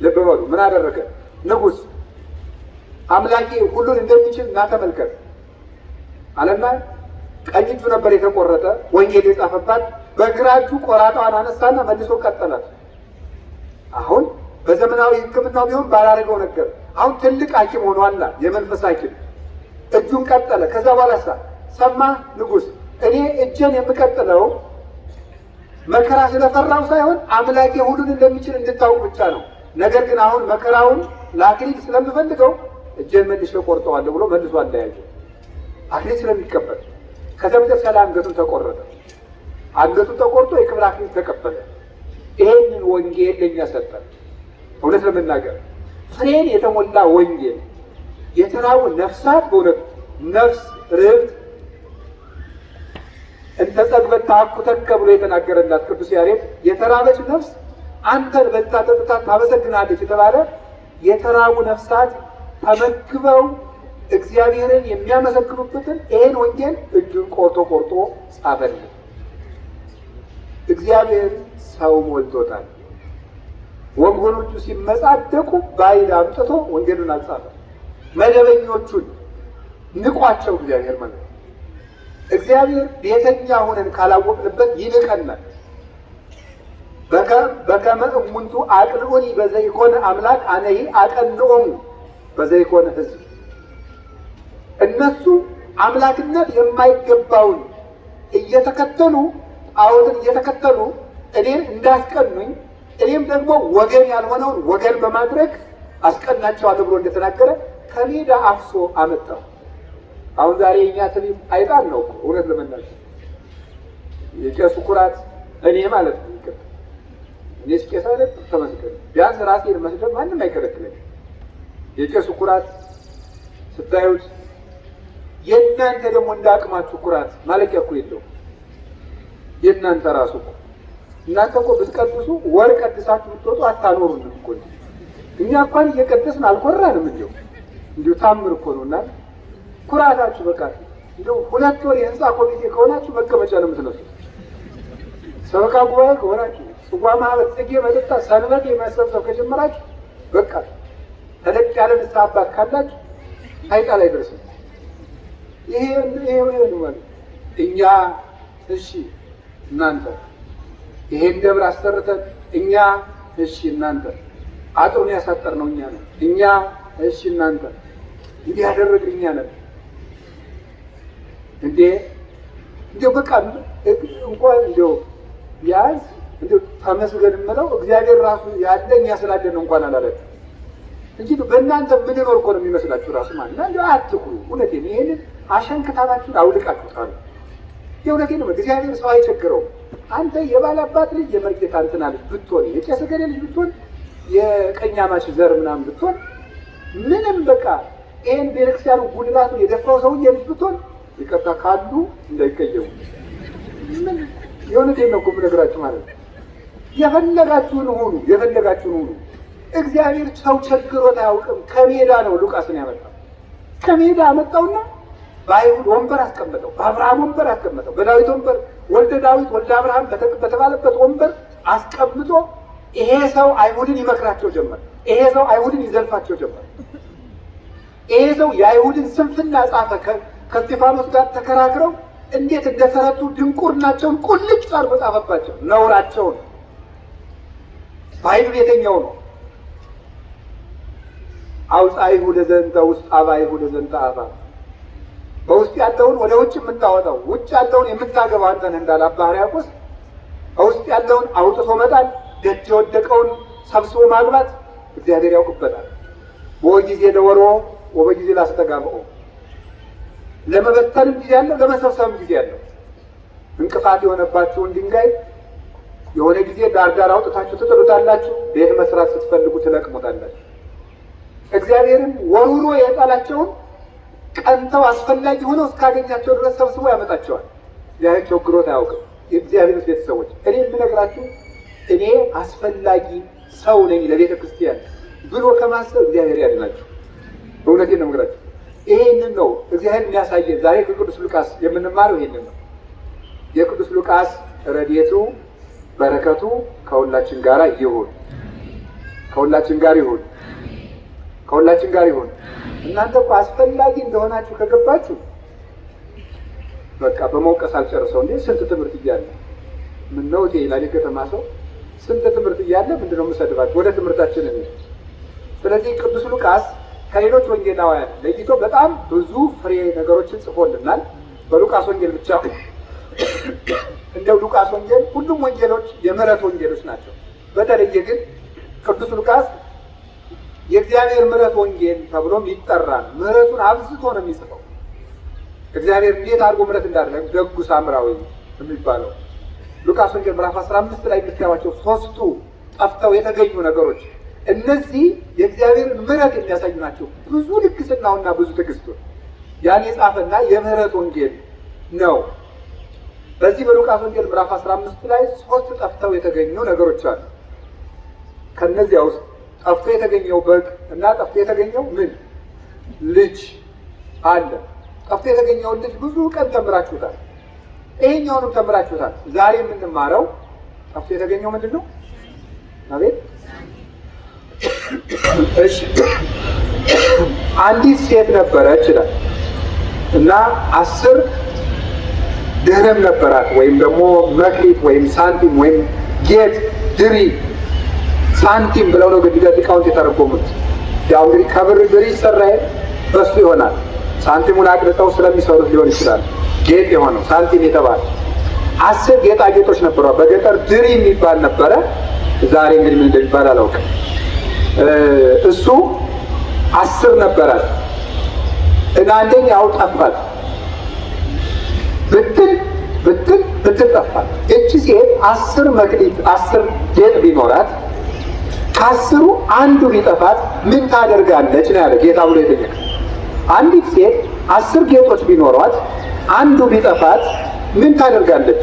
ልብ በሉ ምን አደረገ ንጉሥ? አምላኬ ሁሉን እንደሚችል እና ተመልከት አለና ቀኝ እጁ ነበር የተቆረጠ ወንጌል የጻፈባት፣ በግራ እጁ ቆራጣዋን አነሳና መልሶ ቀጠላት። አሁን በዘመናዊ ሕክምናው ቢሆን ባላደረገው ነገር አሁን ትልቅ ሐኪም ሆኗላ፣ የመንፈስ ሐኪም እጁን ቀጠለ። ከዛ በኋላ ሰማ ንጉሥ፣ እኔ እጄን የምቀጥለው መከራ ስለፈራው ሳይሆን አምላኬ ሁሉን እንደሚችል እንድታውቅ ብቻ ነው። ነገር ግን አሁን መከራውን ለአክሊል ስለምፈልገው እጄን መልሼ ቆርጠዋለሁ ብሎ መልሶ አለያየው። አክሊል ስለሚቀበል ከዛ መጨረሻ ላይ አንገቱን ተቆረጠ። አንገቱን ተቆርጦ የክብር አክሊል ተቀበለ። ይሄንን ወንጌል ለእኛ ሰጠን። እውነት ለመናገር ፍሬን የተሞላ ወንጌል የተራቡ ነፍሳት በእውነት ነፍስ ርህብት እንተ ጸግበት ታኩተከ ብሎ የተናገረላት ቅዱስ ያሬድ የተራበች ነፍስ አንተን በልታ ጠጥታ ታመሰግናለች የተባለ የተራቡ ነፍሳት ተመግበው እግዚአብሔርን የሚያመሰግኑበትን ይሄን ወንጌል እጁን ቆርጦ ቆርጦ ጻፈልን። እግዚአብሔር ሰው ሞልቶታል። ወገኖቹ ሲመጻደቁ ባዕድ አምጥቶ ወንጌሉን አልጻፈም። መደበኞቹን ንቋቸው እግዚአብሔር ማለት ነው። እግዚአብሔር ቤተኛ ሆነን ካላወቅንበት ይንቀናል። በከመ እሙንቱ አቅንዑኒ በዘይኮነ አምላክ አነሂ አቀንኦሙ በዘይኮነ ሕዝብ። እነሱ አምላክነት የማይገባውን እየተከተሉ ጣዖትን እየተከተሉ እኔን እንዳስቀኑኝ እኔም ደግሞ ወገን ያልሆነውን ወገን በማድረግ አስቀናቸዋለሁ ብሎ እንደተናገረ ከሜዳ አፍሶ አመጣው። አሁን ዛሬ የእኛ ትንቢት አይጣል ነው እኮ እውነት ለመናገር የቄሱ ኩራት እኔ ማለት ነው። ይቅርታ እኔስ ቄስ አይደለም ተመስገን። ቢያንስ ራሴን መስደብ ማንም አይከለክለኝ። የቄሱ ኩራት ስታዩት የእናንተ ደግሞ እንደ አቅማችሁ ኩራት ማለቂያ እኮ የለውም። የእናንተ ራሱ እኮ እናንተ እኮ ብትቀድሱ ወር ቀድሳችሁ ብትወጡ አታኖሩንም እኮ። እኛ እንኳን እየቀደስን አልኮራንም። እንዲሁ እንዲሁ ታምር እኮ ነው። እናንተ ኩራታችሁ በቃ እንደው 2 ወር የህንፃ ኮሚቴ ከሆናችሁ መቀመጫ ነው የምትነሱት። ሰበካ ጉባኤ ከሆናችሁ ጽዋ ማህበር፣ ጽጌ መጠጣት፣ ሰንበት የመሰብሰብ ከጀመራችሁ በቃ ተለቅ ያለ ንስሐ አባት ካላችሁ አይጣል አይደርስም። ይሄ ይሄ ነው እኛ እሺ እናንተ ይሄን ደብር አሰርተን እኛ እሺ እናንተ አጥሩን ያሳጠርነው እኛ ነን። እኛ እሺ እናንተ እንዲህ ያደረግን እኛ ነን። እንዴ እንዲያው በቃ እንኳን እንዲያው ቢያንስ እንዲያው ተመስገን የምለው እግዚአብሔር ራሱ ያለ እኛ ስላለን እንኳን አላላችሁ እንጂ በእናንተ ምንኖር እኮ ነው የሚመስላችሁ ራሱ ማለት ነው። እንዲያው አትኩሩ። እውነቴን ይሄንን አሸንክታባችሁን አውልቃችሁ ጣሉ። የእውነቴን ነው። እግዚአብሔር ሰው አይቸግረውም። አንተ የባላባት ልጅ የመርጌታ እንትና ልጅ ብትሆን፣ የቄሰ ገሌ ልጅ ብትሆን፣ የቀኛማች ዘር ምናምን ብትሆን፣ ምንም በቃ ይሄን ቤተክርስቲያኑ ጉልላቱን የደፋው ሰውዬ ልጅ ብትሆን፣ ይቅርታ ካሉ እንዳይቀየሙ፣ ምን የእውነቴን ነው እኮ የምነግራችሁ ማለት ነው። የፈለጋችሁን ሁኑ፣ የፈለጋችሁን ሁኑ። እግዚአብሔር ሰው ቸግሮት አያውቅም። ከሜዳ ነው ሉቃስን ያመጣው። ከሜዳ አመጣውና በአይሁድ ወንበር አስቀመጠው፣ በአብርሃም ወንበር አስቀመጠው፣ በዳዊት ወንበር ወልደ ዳዊት ወልደ አብርሃም በተባለበት ወንበር አስቀምጦ ይሄ ሰው አይሁድን ይመክራቸው ጀመር። ይሄ ሰው አይሁድን ይዘልፋቸው ጀመር። ይሄ ሰው የአይሁድን ስንፍና ጻፈ። ከእስጢፋኖስ ጋር ተከራክረው እንዴት እንደተረቱ ድንቁርናቸውን ቁልጭ አድርጎ ጻፈባቸው፣ ነውራቸውን። በአይሁድ የተኛው ነው። አውፃኢሁ ለዘንተ ውስጥ አባይሁ ለዘንተ አባ፣ በውስጥ ያለውን ወደ ውጭ የምታወጣው ውጭ ያለውን የምታገባው አንተ ነህ እንዳለ አባ ሕርያቆስ፣ በውስጥ ያለውን አውጥቶ መጣል፣ ደጅ የወደቀውን ሰብስቦ ማግባት እግዚአብሔር ያውቅበታል። ወጊዜ ለወርዎ ወበጊዜ ላስተጋብኦ፣ ለመበተንም ጊዜ አለው፣ ለመሰብሰብም ጊዜ አለው። እንቅፋት የሆነባችሁን ድንጋይ የሆነ ጊዜ ዳር ዳር አውጥታችሁ ትጥሉታላችሁ። ቤት መስራት ስትፈልጉ ትለቅሙታላችሁ። እግዚአብሔርም ወርውሮ የጣላቸውን ቀንተው አስፈላጊ ሆነው እስካገኛቸው ድረስ ሰብስቦ ያመጣቸዋል። እግዚአብሔር ቸግሮት አያውቅም። የእግዚአብሔር ቤተሰቦች፣ እኔ የምነግራችሁ እኔ አስፈላጊ ሰው ነኝ ለቤተ ክርስቲያን ብሎ ከማሰብ እግዚአብሔር ያድናችሁ። እውነቴን ነው የምነግራችሁ። ይሄንን ነው እግዚአብሔር የሚያሳየን። ዛሬ ከቅዱስ ሉቃስ የምንማረው ይሄንን ነው። የቅዱስ ሉቃስ ረድኤቱ በረከቱ ከሁላችን ጋር ይሁን። ከሁላችን ጋር ይሁን። ከሁላችን ጋር ይሁን። እናንተ እኮ አስፈላጊ እንደሆናችሁ ከገባችሁ በቃ በመውቀስ አልጨርሰው እንዴ፣ ስንት ትምህርት እያለ ምነው ይላል የከተማ ሰው። ስንት ትምህርት እያለ ምንድነው የምሰድባችሁ? ወደ ትምህርታችን እንሂድ። ስለዚህ ቅዱስ ሉቃስ ከሌሎች ወንጌላውያን ለይቶ በጣም ብዙ ፍሬ ነገሮችን ጽፎልናል። በሉቃስ ወንጌል ብቻ እንደው ሉቃስ ወንጌል፣ ሁሉም ወንጌሎች የምሕረት ወንጌሎች ናቸው። በተለየ ግን ቅዱስ ሉቃስ የእግዚአብሔር ምሕረት ወንጌል ተብሎም ይጠራል። ምሕረቱን አብዝቶ ነው የሚጽፈው። እግዚአብሔር እንዴት አድርጎ ምሕረት እንዳደረገ፣ ደጉ ሳምራዊ የሚባለው፣ ሉቃስ ወንጌል ምዕራፍ 15 ላይ የምታዩዋቸው ሶስቱ ጠፍተው የተገኙ ነገሮች፣ እነዚህ የእግዚአብሔርን ምሕረት የሚያሳዩ ናቸው። ብዙ ልግስናውና ብዙ ትዕግስቱን ያን የጻፈና የምሕረት ወንጌል ነው። በዚህ በሉቃስ ወንጌል ምዕራፍ 15 ላይ ሶስት ጠፍተው የተገኙ ነገሮች አሉ። ከነዚያ ውስጥ ጠፍቶ የተገኘው በግ እና ጠፍቶ የተገኘው ምን ልጅ አለ። ጠፍቶ የተገኘውን ልጅ ብዙ ቀን ተምራችሁታል። ይሄኛውንም ተምራችሁታል። ዛሬ የምንማረው ጠፍቶ የተገኘው ምንድን ነው? አቤት፣ እሺ፣ አንዲት ሴት ነበረች ይላል እና 10 ድርህም ነበራት፣ ወይም ደግሞ መክሊት ወይም ሳንቲም ወይም ጌጥ፣ ድሪ፣ ሳንቲም ብለው ነው እንግዲህ ሊቃውንት የተረጎሙት። ያው እንግዲህ ከብር ድሪ ይሰራ በሱ ይሆናል። ሳንቲሙን አቅልጠው ስለሚሰሩት ሊሆን ይችላል። ጌጥ የሆነው ሳንቲም የተባለ 10 ጌጣጌጦች ነበሯ። በገጠር ድሪ የሚባል ነበረ። ዛሬ እንግዲህ ምን እንደሚባል አላውቅም። እሱ 10 ነበራት እና አንደኛው ጠፋት። ብትል ብትል ብትል ጠፋት። እቺ ሴት 10 መክሊት 10 ጌጥ ቢኖራት ከ10ሩ አንዱ ቢጠፋት ምን ታደርጋለች ነው ያለ ጌታ ብሎ የጠየቀ። አንዲት ሴት 10 ጌጦች ቢኖሯት አንዱ ቢጠፋት ምን ታደርጋለች?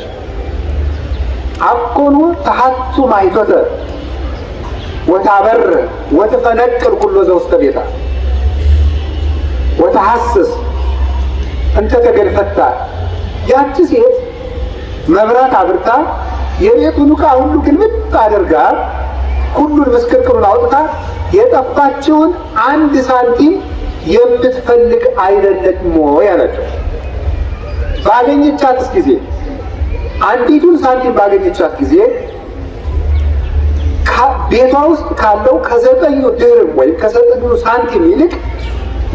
አኮኑ ተሐቱ ማይቶተ ወታበር ወትፈነቅል ኩሎ ዘውስተ ቤታ ወተሐስስ እንተ ተገልፈታ። ያቺ ሴት መብራት አብርታ የቤቱን ዕቃ ሁሉ ግልብጥ አድርጋ ሁሉን ምስቅልቅሉን አውጥታ የጠፋችውን አንድ ሳንቲም የምትፈልግ አይደለም ወይ አላቸው። ባገኘቻትስ ጊዜ፣ አንዲቱን ሳንቲም ባገኘቻት ጊዜ ቤቷ ውስጥ ካለው ከዘጠኙ ድርም ወይም ከዘጠኙ ሳንቲም ይልቅ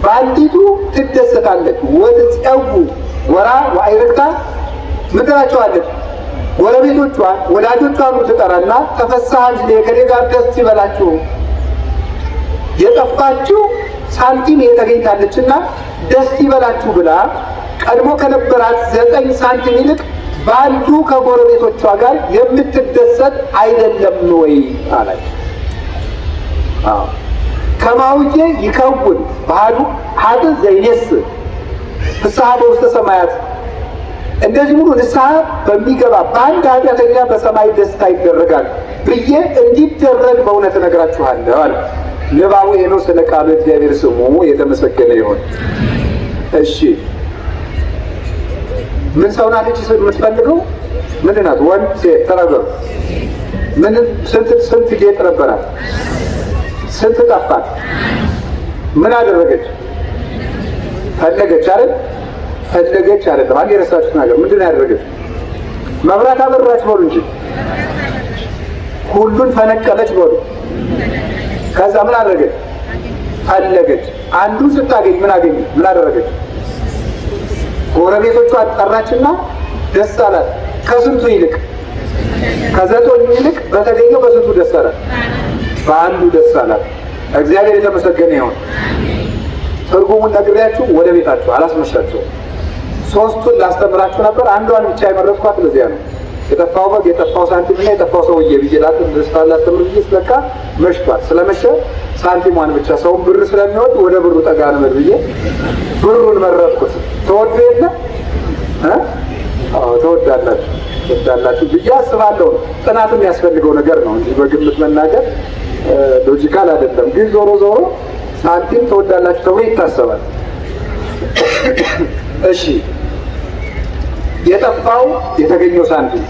በአንዲቱ ትደሰታለች። ወትጸው ወራ ወአይርክታ ምን ትላቸዋለች? ጎረቤቶቿን ወዳጆቿን ትጠራና ተፈስሐ ከኔ ጋር ደስ ይበላችሁ፣ የጠፋችው ሳንቲም ተገኝታለችና ደስ ይበላችሁ ብላ ቀድሞ ከነበራት 9 ሳንቲም ይልቅ በአንዱ ከጎረቤቶቿ ጋር የምትደሰት አይደለም ወይ አላቸው። አዎ ከማውዬ ይከውን ባህዱ ሀጥ ዘይኔስ ፍስሐ በውስተ ሰማያት፣ እንደዚህ ሙሉ ንስሐ በሚገባ በአንድ ኃጢአተኛ በሰማይ ደስታ ይደረጋል ብዬ እንዲደረግ በእውነት እነግራችኋለሁ አለ። ንባቡ ይሄ ነው። ስለ ቃሉ እግዚአብሔር ስሙ የተመሰገነ ይሁን። እሺ ምን ሰው ናት እቺ የምትፈልገው? ምንድን ናት? ወንድ ሴት? ተናገሩ። ምን ስንት ስንት ጌጥ ነበራት? ስንት ጠፋት? ምን አደረገች? ፈለገች አይደል? ፈለገች አይደለም። አንድ የረሳችሁት ነገር ምንድን ነው ያደረገች? መብራት አበራች በሉ እንጂ፣ ሁሉን ፈነቀለች በሉ። ከዛ ምን አደረገች? ፈለገች። አንዱን ስታገኝ ምን አገኘ? ምን አደረገች? ጎረቤቶቿ ጠራችና ደስ አላት። ከስንቱ ይልቅ? ከዘጠኙ ይልቅ በተገኘው በስንቱ ደስ አላት? በአንዱ ደስ አላት። እግዚአብሔር የተመሰገነ ይሁን። ትርጉሙን ነግሬያችሁ ወደ ቤታችሁ አላስመሻችሁም። ሶስቱን ላስተምራችሁ ነበር። አንዷን ብቻ የመረጥኳት ለዚያ ነው። የጠፋው በግ፣ የጠፋው ሳንቲም እና የጠፋው ሰውዬ ብዬ ላስተምር ብዬ ስለካ መሽቷል። ስለመሸ ሳንቲሟን ብቻ፣ ሰውን ብር ስለሚወድ ወደ ብሩ ጠጋ ንበል ብዬ ብሩን መረጥኩት። ተወዱ የለ? አዎ ተወዳላችሁ፣ ተወዳላችሁ ብዬ አስባለሁ። ጥናት የሚያስፈልገው ነገር ነው እንጂ በግምት መናገር logical አይደለም። ግን ዞሮ ዞሮ ሳንቲም ተወዳላችሁ ተብሎ ይታሰባል። እሺ የጠፋው የተገኘው ሳንቲም፣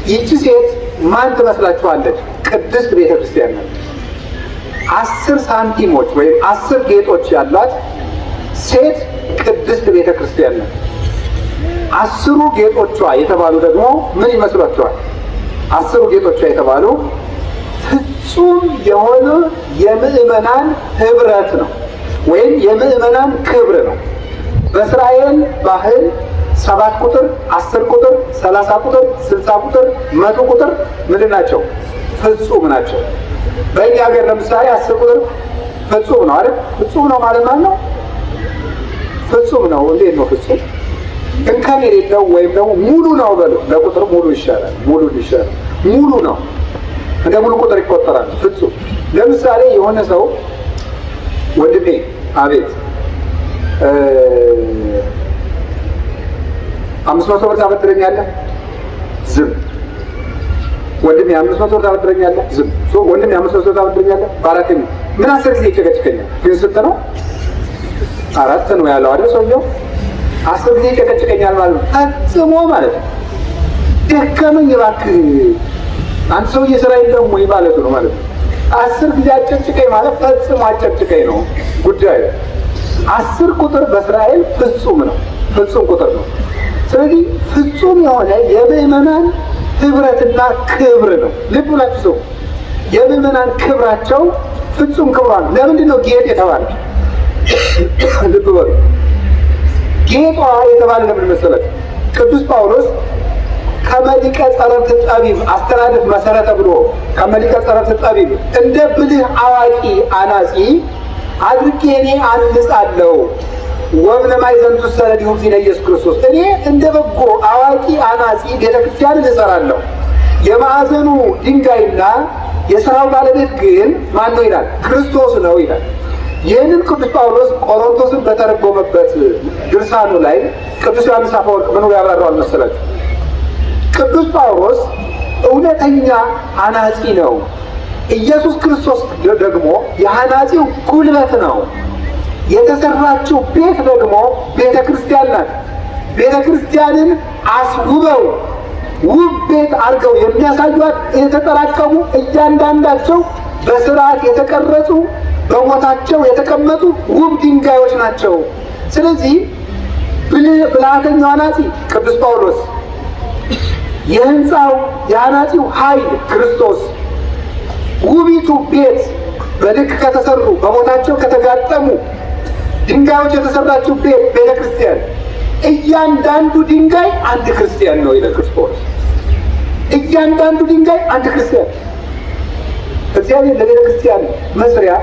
ይቺ ሴት ማን ትመስላችኋለች? ቅድስት ቤተክርስቲያን ናት። 10 ሳንቲሞች ወይም 10 ጌጦች ያሏት ሴት ቅድስት ቤተክርስቲያን ናት። 10ሩ ጌጦቿ የተባሉ ደግሞ ምን ይመስሏቸዋል? 10ሩ ጌጦቿ የተባሉ ፍጹም የሆነ የምዕመናን ህብረት ነው ወይም የምዕመናን ክብር ነው። በእስራኤል ባህል 7 ቁጥር፣ 10 ቁጥር፣ 30 ቁጥር፣ 60 ቁጥር፣ 100 ቁጥር ምንድን ናቸው? ፍጹም ናቸው። በእኛ ሀገር ለምሳሌ 10 ቁጥር ፍጹም ነው አይደል? ፍጹም ነው ማለት ማለት ነው። ፍጹም ነው። እንዴት ነው ፍጹም? እንከን የሌለው ወይም ደግሞ ሙሉ ነው በሉ። ለቁጥር ሙሉ ይሻላል። ሙሉ ይሻላል። ሙሉ ነው። እንደ ሙሉ ቁጥር ይቆጠራል። ፍጹም። ለምሳሌ የሆነ ሰው ወንድሜ፣ አቤት፣ 500 ብር ታበድረኛለህ? ዝም። ወንድሜ 500 ብር ታበድረኛለህ? ዝም። ወንድሜ 500 ብር ታበድረኛለህ? በአራተኛ ምን 10 ጊዜ ይጨቀጭቀኛል። ግን ስንት ነው? 4 ነው ያለው አይደል ሰውየው? 10 ጊዜ ይጨቀጭቀኛል ማለት ነው። ፈጽሞ ማለት ነው። ደከመኝ እባክህ አንተ ሰውዬ ስራ የለውም ወይ ማለት ነው ማለት ነው። 10 ጊዜ አጨቅጭቀኝ ማለት ፈጽሞ አጨቅጭቀኝ ነው ጉዳዩ። 10 ቁጥር በእስራኤል ፍጹም ነው። ፍጹም ቁጥር ነው። ስለዚህ ፍጹም የሆነ የምዕመናን ህብረትና ክብር ነው። ልብ ብላችሁ ሰው፣ የምዕመናን ክብራቸው ፍጹም ክብሯ ነው። ለምንድን ነው ጌጥ የተባለ? ልብ በሉ። ጌጧ የተባለ ለምን መሰላችሁ? ቅዱስ ጳውሎስ ከመሊቀ ጸረብት ጠቢብ አስተላልፍ መሰረተ ብሎ ከመሊቀ ጸረብት ጠቢብ እንደ ብልህ አዋቂ አናጺ አድርጌ እኔ አንጻለሁ፣ ወብነ ማዕዘንቱ ሰለዲሁ እግዚእነ ኢየሱስ ክርስቶስ፣ እኔ እንደ በጎ አዋቂ አናጺ ቤተክርስቲያንን እሰራለሁ፣ የማዕዘኑ ድንጋይና የስራው ባለቤት ግን ማን ነው ይላል? ክርስቶስ ነው ይላል። ይህንን ቅዱስ ጳውሎስ ቆሮንቶስን በተረጎመበት ድርሳኑ ላይ ቅዱስ ዮሐንስ አፈወርቅ ምን ብሎ ያብራራዋል መሰላችሁ? ቅዱስ ጳውሎስ እውነተኛ አናጺ ነው። ኢየሱስ ክርስቶስ ደግሞ የአናጺው ጉልበት ነው። የተሰራችው ቤት ደግሞ ቤተ ክርስቲያን ናት። ቤተ ክርስቲያንን አስውበው ውብ ቤት አድርገው የሚያሳዩት የተጠራቀሙ እያንዳንዳቸው በስርዓት የተቀረጹ በቦታቸው የተቀመጡ ውብ ድንጋዮች ናቸው። ስለዚህ ብልሃተኛው አናጺ ቅዱስ ጳውሎስ፣ የህንፃው የአናጺው ኃይል ክርስቶስ፣ ውቢቱ ቤት በልክ ከተሰሩ በቦታቸው ከተጋጠሙ ድንጋዮች የተሰራችው ቤት ቤተ ክርስቲያን፣ እያንዳንዱ ድንጋይ አንድ ክርስቲያን ነው ይላል ቅዱስ ጳውሎስ። እያንዳንዱ ድንጋይ አንድ ክርስቲያን። እግዚአብሔር ለቤተ ክርስቲያን መስሪያ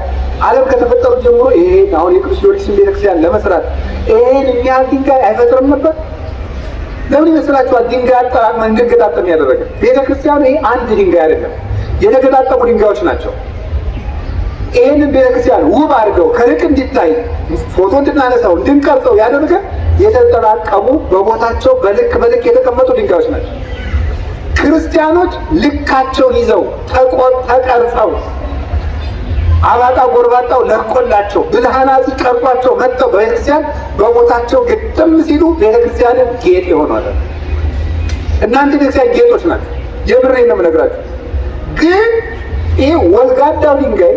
ዓለም ከተፈጠሩ ጀምሮ ይሄን አሁን የቅዱስ ጊዮርጊስን ቤተ ክርስቲያን ለመስራት ይሄን የሚያህል ድንጋይ አይፈጥርም ነበር? ለምን ይመስላችኋል? ድንጋይ አጠራቅመን እንድንገጣጠም ያደረገ ቤተ ክርስቲያኑ ይሄ አንድ ድንጋይ አይደለም፣ የተገጣጠሙ ድንጋዮች ናቸው። ይህንን ቤተክርስቲያን ውብ አድርገው ከርቅ እንዲታይ ፎቶ እንድናነሳው እንድንቀርጸው ያደረገ የተጠራቀሙ በቦታቸው በልክ በልክ የተቀመጡ ድንጋዮች ናቸው። ክርስቲያኖች ልካቸውን ይዘው ተቀርጸው አባጣ ጎርባጣው ለቆላቸው ብልሃናት ቀርጿቸው መጥተው በቤተክርስቲያን በቦታቸው ግጥም ሲሉ ቤተክርስቲያንን ጌጥ ይሆናል። እናንተ ቤተክርስቲያን ጌጦች ናቸው። የምሬን ነው የምነግራችሁ። ግን ይሄ ወልጋዳው ድንጋይ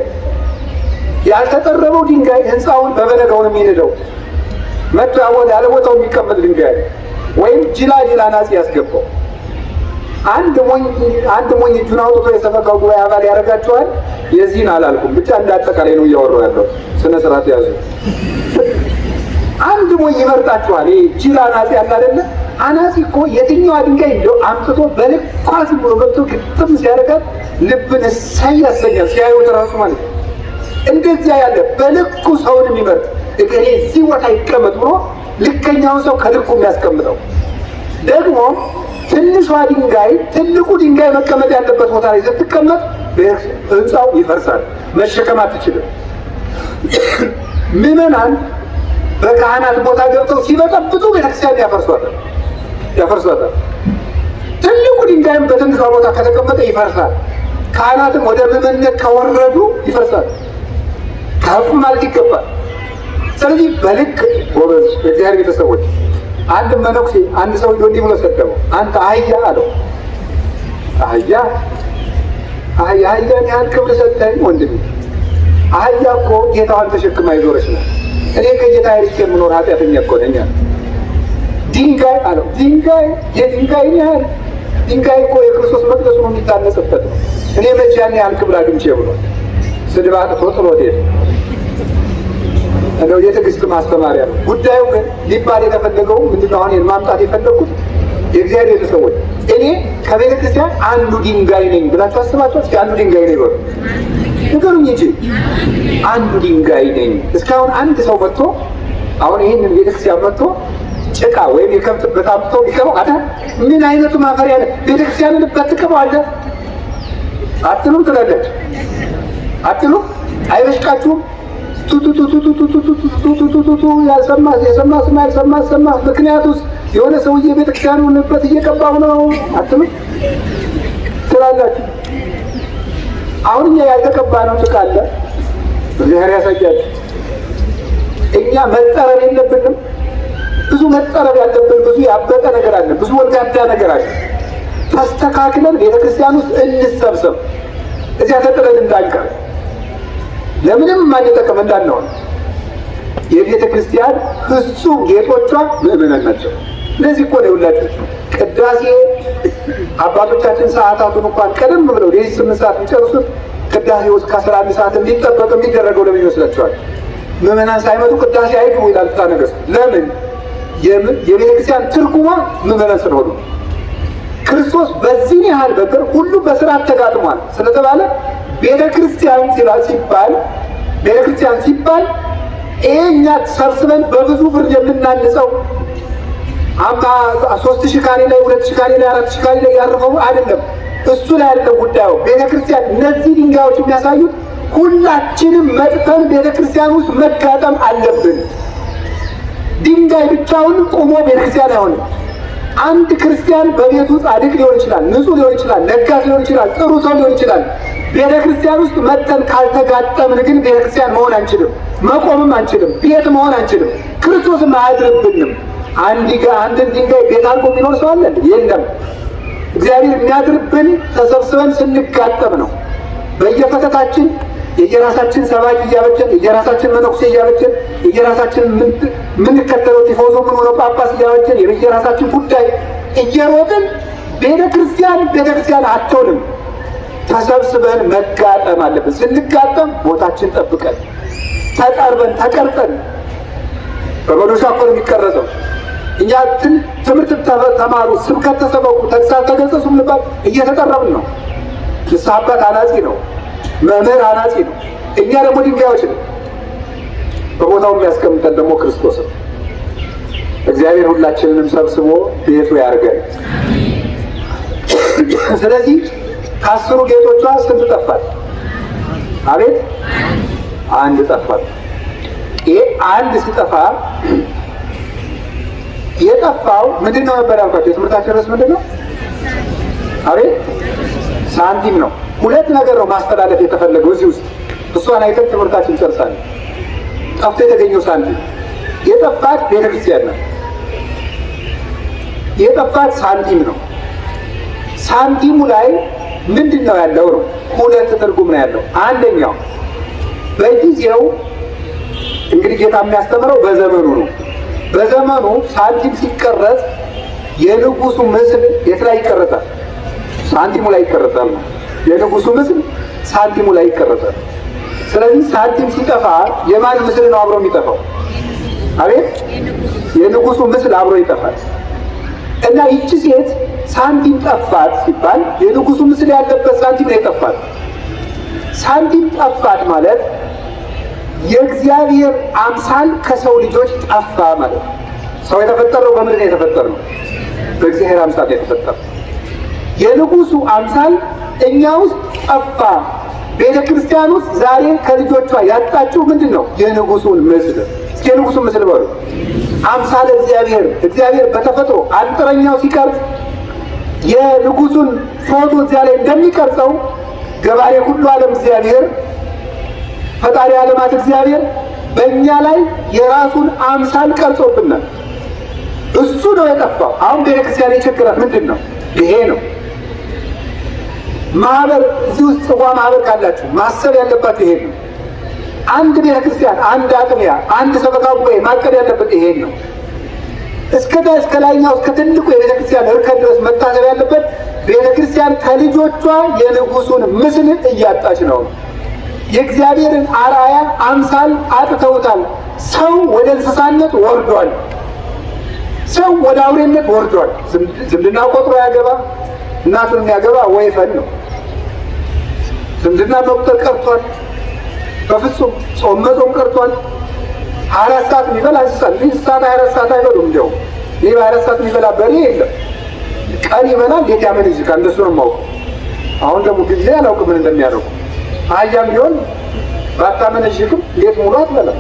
ያልተጠረበው ድንጋይ ህንፃውን በበነጋው ነው የሚንደው። መጥቶ ያለ ቦታው የሚቀመጥ ድንጋይ ወይም ጅላ ጅላ አናጺ ያስገባው አንድ ሞኝ እጁን አውጥቶ የሰበካው ጉባኤ አባል ያደርጋቸዋል። የዚህን አላልኩም፣ ብቻ እንደ አጠቃላይ ነው እያወራሁ ያለው። ስነ ስርዓት ያዙ። አንድ ሞኝ ይመርጣቸዋል። ይሄ ጅል አናጺ ያለ አይደለ? አናጺ እኮ የትኛዋ ድንጋይ እንደው አምጥቶ በልኳ ዝም ብሎ ገብቶ ግጥም ሲያደርጋት ልብን እሰይ ያሰኛል፣ ሲያዩት እራሱ ማለት ነው። እንደዚያ ያለ በልኩ ሰውን የሚመርጥ እገሌ እዚህ ቦታ ይቀመጥ ብሎ ልከኛውን ሰው ከልኩ የሚያስቀምጠው ደግሞ ትንሿ ድንጋይ ትልቁ ድንጋይ መቀመጥ ያለበት ቦታ ላይ ስትቀመጥ ህንፃው ይፈርሳል፣ መሸከም አትችልም። ምዕመናን በካህናት ቦታ ገብተው ሲበጠብጡ ቤተክርስቲያን ያፈርሷታል ያፈርሷታል። ትልቁ ድንጋይም በትንሿ ቦታ ከተቀመጠ ይፈርሳል። ካህናትም ወደ ምዕመንነት ከወረዱ ይፈርሳል። ከፍ ማለት ይገባል። ስለዚህ በልክ ጎበዝ፣ የእግዚአብሔር ቤተሰቦች፣ አንድ መነኩሴ አንድ ሰው ሄዶ እንዲህ ብሎ ሰደበው። አንተ አህያ አለው። አህያ አህያ አህያን ያህል ክብር ሰጠኸኝ ወንድሜ። አህያ እኮ ጌታዋን ተሸክማ የዞረች ነው። እኔ ከጌታ ርቄ የምኖር ኃጢአተኛ እኮ ነኝ አለ። ድንጋይ አለው። ድንጋይ የድንጋይን ያህል ድንጋይ እኮ የክርስቶስ መቅደሱ ነው የሚታነጽበት ነው። እኔ መቼ ያን ያህል ክብር አግኝቼ ብሏል። ስድብ አጥቶ ጥሎት ሄደ። እንደው የትዕግስት ማስተማሪያ ነው። ጉዳዩ ግን ሊባል የተፈለገው ምንድነው? አሁን ማምጣት የፈለግኩት የእግዚአብሔር ቤተሰቦች እኔ ከቤተ ክርስቲያን አንዱ ድንጋይ ነኝ ብላችሁ አስባችሁ እስኪ አንዱ ድንጋይ ነኝ በሉ ንገሩኝ እንጂ አንዱ ድንጋይ ነኝ። እስካሁን አንድ ሰው መጥቶ አሁን ይህንን ቤተክርስቲያን መጥቶ ጭቃ ወይም የከብት እበት አምጥቶ ቢቀባው አለ ምን አይነቱ ማፈሪያ ነው? ቤተክርስቲያንን እበት ትቀባዋለህ አትሉም? ትላለች አትሉም? አይበሽቃችሁም? ቱቱቱቱቱቱቱቱቱቱቱ ያልሰማ የሰማ ስማ ያልሰማ ሰማ። ምክንያቱስ የሆነ ሰውዬ ቤተክርስቲያኑን እበት እየቀባው ነው አትሉም? ትላላችሁ። አሁን እኛ ያልተቀባ ነው ጭቃ አለ። እግዚአብሔር ያሳያችሁ። እኛ መጠረብ የለብንም። ብዙ መጠረብ ያለብን ብዙ ያበጠ ነገር አለ። ብዙ ወልጋዳ ነገር አለ። ተስተካክለን ቤተክርስቲያን ውስጥ እንሰብሰብ። እዚያ ተጥለን እንዳንቀር ለምንም ማንጠቀም እንዳንሆን። የቤተ ክርስቲያን ፍጹም ጌጦቿ ምዕመናን ናቸው። እነዚህ እኮ ነው የሁላችሁ ቅዳሴ አባቶቻችን ሰዓታቱን እንኳን ቀደም ብለው ሌሊት 8 ሰዓት የሚጨርሱት ቅዳሴ ውስጥ ከ11 ሰዓት እንዲጠበቅ የሚደረገው ለምን ይመስላችኋል? ምዕመናን ሳይመጡ ቅዳሴ አይግቡ ይላል ፍትሐ ነገሥት። ለምን? የቤተ ክርስቲያን ትርጉሟ ምዕመናን ስለሆኑ ክርስቶስ በዚህን ያህል በትር ሁሉ በስርዓት ተጋጥሟል ስለተባለ ቤተክርስቲያን ሲባል ቤተክርስቲያን ሲባል ይሄኛ ሰብስበን በብዙ ብር የምናንጸው 3000 ካሬ ላይ 2000 ካሬ ላይ 4000 ካሬ ላይ ያረፈው አይደለም። እሱ ላይ አይደለም ጉዳዩ። ቤተክርስቲያን እነዚህ ድንጋዮች የሚያሳዩት ሁላችንም መጥተን ቤተክርስቲያን ውስጥ መጋጠም አለብን። ድንጋይ ብቻውን ቆሞ ቤተክርስቲያን አይሆንም። አንድ ክርስቲያን በቤቱ ጻድቅ ሊሆን ይችላል፣ ንጹህ ሊሆን ይችላል፣ ለጋስ ሊሆን ይችላል፣ ጥሩ ሰው ሊሆን ይችላል። ቤተክርስቲያን ውስጥ መጥተን ካልተጋጠምን ግን ቤተክርስቲያን መሆን አንችልም፣ መቆምም አንችልም፣ ቤት መሆን አንችልም። ክርስቶስም አያድርብንም። አንድን ድንጋይ ቤት አድርጎ የሚኖር ሰው አለ? የለም። እግዚአብሔር የሚያድርብን ተሰብስበን ስንጋጠም ነው። በየፈተታችን የየራሳችን ሰባኪ እያበጀን፣ የየራሳችን መነኩሴ እያበጀን፣ የየራሳችን የምንከተለው ቲፎዞ ምን ሆነው ጳጳስ እያበጀን፣ የየራሳችን ጉዳይ እየሮጥን ቤተ ክርስቲያን ቤተ ክርስቲያን አትሆንም። ተሰብስበን መጋጠም አለብን። ስንጋጠም ቦታችን ጠብቀን ተጠርበን ተቀርጸን በመዶሻ እኮ ነው የሚቀረጸው። እኛ ትምህርት ተማሩ፣ ስብከት ተሰበኩ፣ ተግሳጽ ተገሰጹ ምንባል እየተጠረብን ነው። ንስሐ አባት አናጺ ነው፣ መምህር አናጺ ነው። እኛ ደግሞ ድንጋዮች ነው። በቦታው የሚያስቀምጠን ደግሞ ክርስቶስ ነው። እግዚአብሔር ሁላችንንም ሰብስቦ ቤቱ ያርገን። ስለዚህ ከአስሩ ጌጦቿ ስንት ጠፋል? አቤት አንድ ጠፋል። ይሄ አንድ ሲጠፋ የጠፋው ምንድን ነው ነበር ያልኳቸው? የትምህርታችን ርዕስ ምንድን ነው? አቤት ሳንቲም ነው። ሁለት ነገር ነው ማስተላለፍ የተፈለገው እዚህ ውስጥ። እሷን አይተን ትምህርታችን ጨርሳለን። ጠፍቶ የተገኘው ሳንቲም የጠፋት ቤተክርስቲያን ነው። የጠፋት ሳንቲም ነው። ሳንቲሙ ላይ ምንድን ነው ያለው ነው? ሁለት ትርጉም ነው ያለው። አንደኛው በጊዜው እንግዲህ ጌታ የሚያስተምረው በዘመኑ ነው። በዘመኑ ሳንቲም ሲቀረጽ የንጉሱ ምስል የት ላይ ይቀረጻል? ሳንቲሙ ላይ ይቀረጻል ነው። የንጉሱ ምስል ሳንቲሙ ላይ ይቀረጻል። ስለዚህ ሳንቲም ሲጠፋ የማን ምስል ነው አብሮ የሚጠፋው? አቤት የንጉሱ ምስል አብሮ ይጠፋል። እና ይቺ ሴት ሳንቲም ጠፋት ሲባል የንጉሱ ምስል ያለበት ሳንቲም ነው የጠፋት። ሳንቲም ጠፋት ማለት የእግዚአብሔር አምሳል ከሰው ልጆች ጠፋ ማለት ነው። ሰው የተፈጠረው በምንድን ነው የተፈጠረው? በእግዚአብሔር አምሳል ነው የተፈጠረው። የንጉሱ አምሳል እኛ ውስጥ ጠፋ። ቤተ ክርስቲያን ውስጥ ዛሬ ከልጆቿ ያጣችው ምንድን ነው? የንጉሱን ምስል። እስኪ የንጉሱን ምስል በሉ። አምሳለ እግዚአብሔር። እግዚአብሔር በተፈጥሮ አንጥረኛው ሲቀርጽ የንጉሱን ፎቶ እዚያ ላይ እንደሚቀርጸው ገባሬ ሁሉ ዓለም እግዚአብሔር ፈጣሪ ዓለማት እግዚአብሔር በእኛ ላይ የራሱን አምሳል ቀርጾብናል። እሱ ነው የጠፋው። አሁን ቤተክርስቲያን የቸገራት ምንድን ነው? ይሄ ነው። ማህበር እዚህ ውስጥ ጽዋ ማህበር ካላችሁ ማሰብ ያለባችሁ ይሄን ነው። አንድ ቤተክርስቲያን፣ አንድ አጥቢያ፣ አንድ ሰበካ ጉባኤ ማቀድ ያለበት ይሄን ነው። እስከ ላይኛው እስከ ትልቁ የቤተክርስቲያን እርከን ድረስ መታሰብ ያለበት ቤተክርስቲያን ከልጆቿ የንጉሱን ምስል እያጣች ነው። የእግዚአብሔርን አርአያ አምሳል አጥተውታል። ሰው ወደ እንስሳነት ወርዷል። ሰው ወደ አውሬነት ወርዷል። ዝምድና ቆጥሮ ያገባ እናቱን የሚያገባ ወይፈን ነው። ዝምድና መቁጠር ቀርቷል። በፍጹም ጾም መጾም ቀርቷል። 24 ሰዓት የሚበላ እንስሳት እንስሳት 24 ሰዓት አይበሉም። እንዲያውም ይህ በ24 ሰዓት የሚበላ በሬ የለም። ቀን ይበላል፣ ሌት ያመነዥካል። እንደሱ ነው የማውቀው። አሁን ደግሞ ጊዜ አላውቅም ምን እንደሚያደርጉ። አህያም ቢሆን ባታመነዥክም ሌት ሙሉ አትበላም።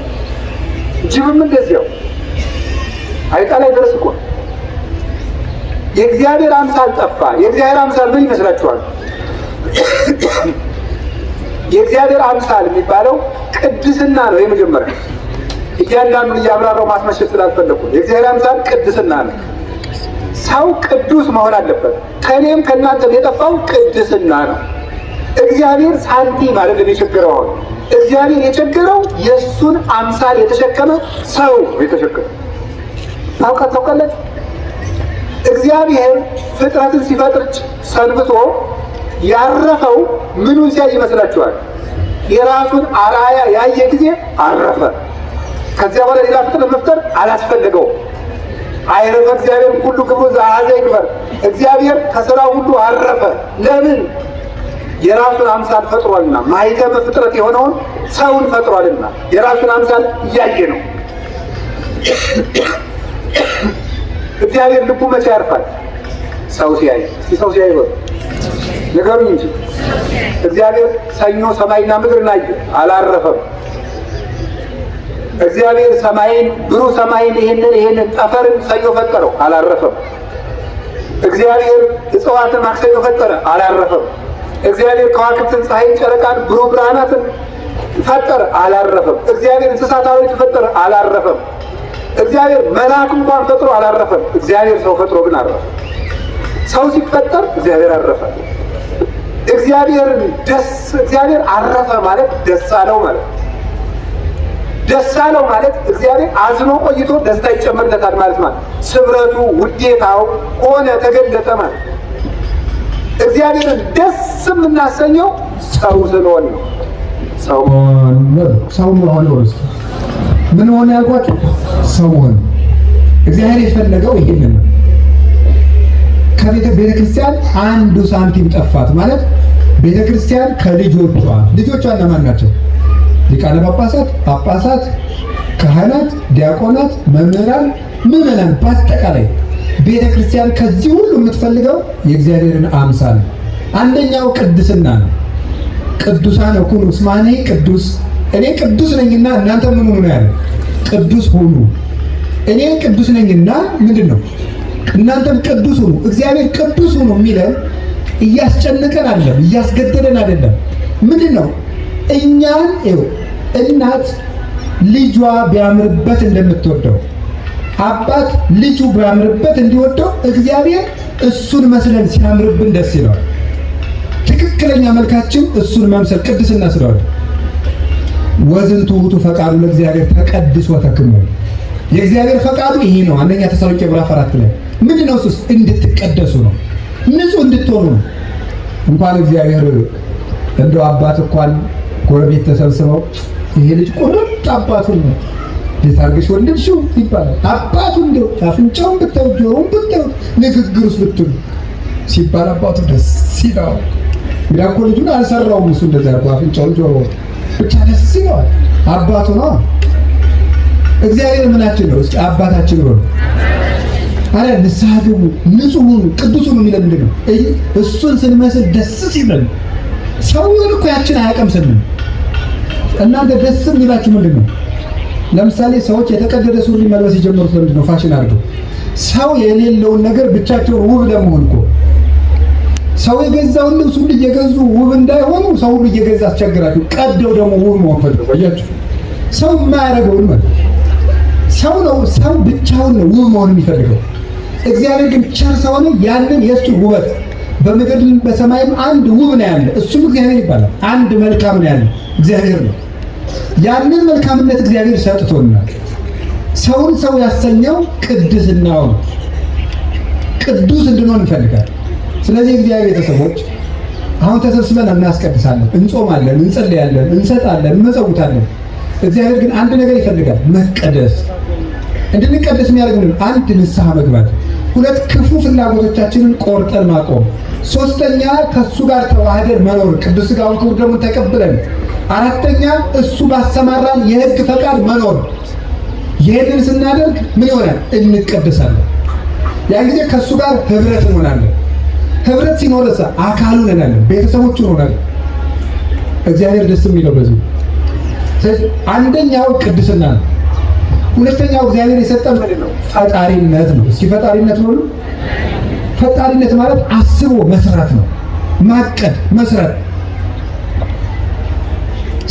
ጅብም እንደዚያው አይጣ ላይ ደርስ እኮ። የእግዚአብሔር አምሳል ጠፋ። የእግዚአብሔር አምሳል ምን ይመስላችኋል? የእግዚአብሔር አምሳል የሚባለው ቅድስና ነው። የመጀመሪያ እያንዳንዱን እያብራራው ማስመሸት ስላልፈለኩ የእግዚአብሔር አምሳል ቅድስና ነው። ሰው ቅዱስ መሆን አለበት። ከእኔም ከእናንተም የጠፋው ቅድስና ነው። እግዚአብሔር ሳንቲም አይደለም የቸገረው። አሁን እግዚአብሔር የቸገረው የእሱን አምሳል የተሸከመ ሰው የተሸከመ ታውቃላችሁ። እግዚአብሔር ፍጥረትን ሲፈጥር ሰንብቶ ያረፈው ምኑን ሲያይ ይመስላችኋል? የራሱን አርአያ ያየ ጊዜ አረፈ። ከዚያ በኋላ ሌላ ፍጥረት መፍጠር አላስፈለገውም። አይረፈ እግዚአብሔር ሁሉ ግብሩ ዘአኀዘ ይክበር። እግዚአብሔር ከስራው ሁሉ አረፈ። ለምን? የራሱን አምሳል ፈጥሯልና፣ ማኅተመ ፍጥረት የሆነውን ሰውን ፈጥሯልና የራሱን አምሳል እያየ ነው። እግዚአብሔር ልቡ መቼ ያርፋል? ሰው ሲያይ። እስቲ ሰው ሲያይ በሉ ንገሩኝ እንጂ። እግዚአብሔር ሰኞ ሰማይና ምድርን አየ፣ አላረፈም። እግዚአብሔር ሰማይን ብሩህ ሰማይን ይሄንን ጠፈርን ሰኞ ፈጠረው፣ አላረፈም። እግዚአብሔር እጽዋትን ማክሰኞ ፈጠረ፣ አላረፈም። እግዚአብሔር ከዋክብትን፣ ፀሐይን፣ ጨረቃን፣ ብሩህ ብርሃናትን ፈጠረ፣ አላረፈም። እግዚአብሔር እንስሳት አራዊት ፈጠረ፣ አላረፈም። እግዚአብሔር መልአክ እንኳን ፈጥሮ አላረፈም። እግዚአብሔር ሰው ፈጥሮ ግን አረፈ። ሰው ሲፈጠር እግዚአብሔር አረፈ። እግዚአብሔርን ደስ እግዚአብሔር አረፈ ማለት ደስ አለው ማለት፣ ደስ አለው ማለት እግዚአብሔር አዝኖ ቆይቶ ደስታ ይጨመርለታል ማለት ማለት ስብረቱ ውዴታው ሆነ ተገለጠ ማለት። እግዚአብሔርን ደስ የምናሰኘው ሰው ስለሆነ ነው። ሰው ሰው መሆን ነው። ምን ሆነ ያልኳችሁ? ሰው መሆን። እግዚአብሔር የፈለገው ይሄንን ነው። ከቤተ ክርስቲያን አንዱ ሳንቲም ጠፋት ማለት ቤተ ክርስቲያን ከልጆቿ፣ ልጆቿ እነማን ናቸው? ሊቃነ ጳጳሳት፣ ጳጳሳት፣ ካህናት፣ ዲያቆናት፣ መምህራን፣ ምዕመናን፣ በአጠቃላይ ቤተ ክርስቲያን ከዚህ ሁሉ የምትፈልገው የእግዚአብሔርን አምሳል ነው። አንደኛው ቅድስና ነው። ቅዱሳን ኩኑ እስመ አነ ቅዱስ፣ እኔ ቅዱስ ነኝና እናንተ ምን ሁኑ ነው ያለው? ቅዱስ ሁኑ። እኔ ቅዱስ ነኝና ምንድን ነው? እናንተም ቅዱስ ሁኑ። እግዚአብሔር ቅዱስ ሁኑ የሚለን እያስጨነቀን አይደለም፣ እያስገደደን አይደለም። ምንድን ነው? እኛን ይኸው እናት ልጇ ቢያምርበት እንደምትወደው፣ አባት ልጁ ቢያምርበት እንዲወደው፣ እግዚአብሔር እሱን መስለን ሲያምርብን ደስ ይለዋል። ትክክለኛ መልካችን እሱን መምሰል ቅድስና ስለሆነ ወዝንቱ ውእቱ ፈቃዱ ለእግዚአብሔር ተቀድሶተክሙ፣ የእግዚአብሔር ፈቃዱ ይሄ ነው። አንደኛ ተሰሎንቄ ምዕራፍ 4 ላይ ምንድን ነው? እሱስ እንድትቀደሱ ነው፣ ንጹህ እንድትሆኑ ነው። እንኳን እግዚአብሔር እንደው አባት እንኳን ጎረቤት ተሰብስበው ይሄ ልጅ ቁርጥ አባቱን ነው፣ እንዴት አድርገሽ ወለድሽው ይባላል። አባቱ እንደው አፍንጫውን ብታዩ፣ ጆሮውን ብታዩ፣ ንግግሩስ ብትሉ ሲባል አባቱ ደስ ይለዋል። እንግዲህ እኮ ልጁን አልሰራውም እሱ እንደዚያ አድርጎ አፍንጫውን ጆሮውን ብቻ ደስ ይለዋል። አባቱ ነው። እግዚአብሔር ምናችን ነው? እስኪ አባታችን ነው። አረ ንስሐ ግቡ፣ ንጹህ ሁኑ፣ ቅዱስ ሁኑ የሚለን ምንድን ነው? እሱን ስንመስል ደስ ሲለን፣ ሰውየውን እኮ ያችን አያቀምስንም። እናንተ ደስ የሚላችሁ ምንድን ነው? ለምሳሌ ሰዎች የተቀደደ ሱሪ መልበስ የጀመሩት ለምንድን ነው? ፋሽን አድርገው ሰው የሌለውን ነገር ብቻቸውን ውብ ለመሆን እኮ። ሰው የገዛውን ልብስ ሁሉ እየገዙ ውብ እንዳይሆኑ ሰው ሁሉ እየገዛ አስቸግራችሁ ቀደው ደግሞ ውብ መሆን ፈልገው አያችሁ። ሰው የማያደርገውን ማለት ሰው ነው። ሰው ብቻውን ነው ውብ መሆን የሚፈልገው። እግዚአብሔር ግን ቸር ስለሆነ ያንን የእሱ ውበት በምድር በሰማይም አንድ ውብ ነው ያለ፣ እሱም እግዚአብሔር ይባላል። አንድ መልካም ነው ያለ እግዚአብሔር ነው። ያንን መልካምነት እግዚአብሔር ሰጥቶናል። ሰውን ሰው ያሰኘው ቅድስናው ነው። ቅዱስ እንድንሆን እንፈልጋለን። ስለዚህ እግዚአብሔር ቤተሰቦች አሁን ተሰብስበን እናስቀድሳለን፣ እንጾማለን፣ እንጸልያለን፣ እንሰጣለን፣ እንመጸውታለን። እግዚአብሔር ግን አንድ ነገር ይፈልጋል፣ መቀደስ። እንድንቀደስ የሚያደርግ ምንድን ነው? አንድ ንስሐ መግባት፣ ሁለት ክፉ ፍላጎቶቻችንን ቆርጠን ማቆም፣ ሶስተኛ ከእሱ ጋር ተዋህደን መኖር፣ ቅዱስ ሥጋውን ክቡር ደሙን ተቀብለን፣ አራተኛ እሱ ባሰማራን የሕግ ፈቃድ መኖር። ይህንን ስናደርግ ምን ይሆናል? እንቀደሳለን። ያን ጊዜ ከእሱ ጋር ህብረት እንሆናለን። ህብረት ሲኖረሳ አካሉ እንሆናለን፣ ቤተሰቦቹ እንሆናለን። እግዚአብሔር ደስ የሚለው በዚህ። ስለዚህ አንደኛው ቅድስና ነው። ሁለተኛው እግዚአብሔር የሰጠን ምንድን ነው? ፈጣሪነት ነው። እስኪ ፈጣሪነት ነው። ፈጣሪነት ማለት አስቦ መስራት ነው። ማቀድ መስራት።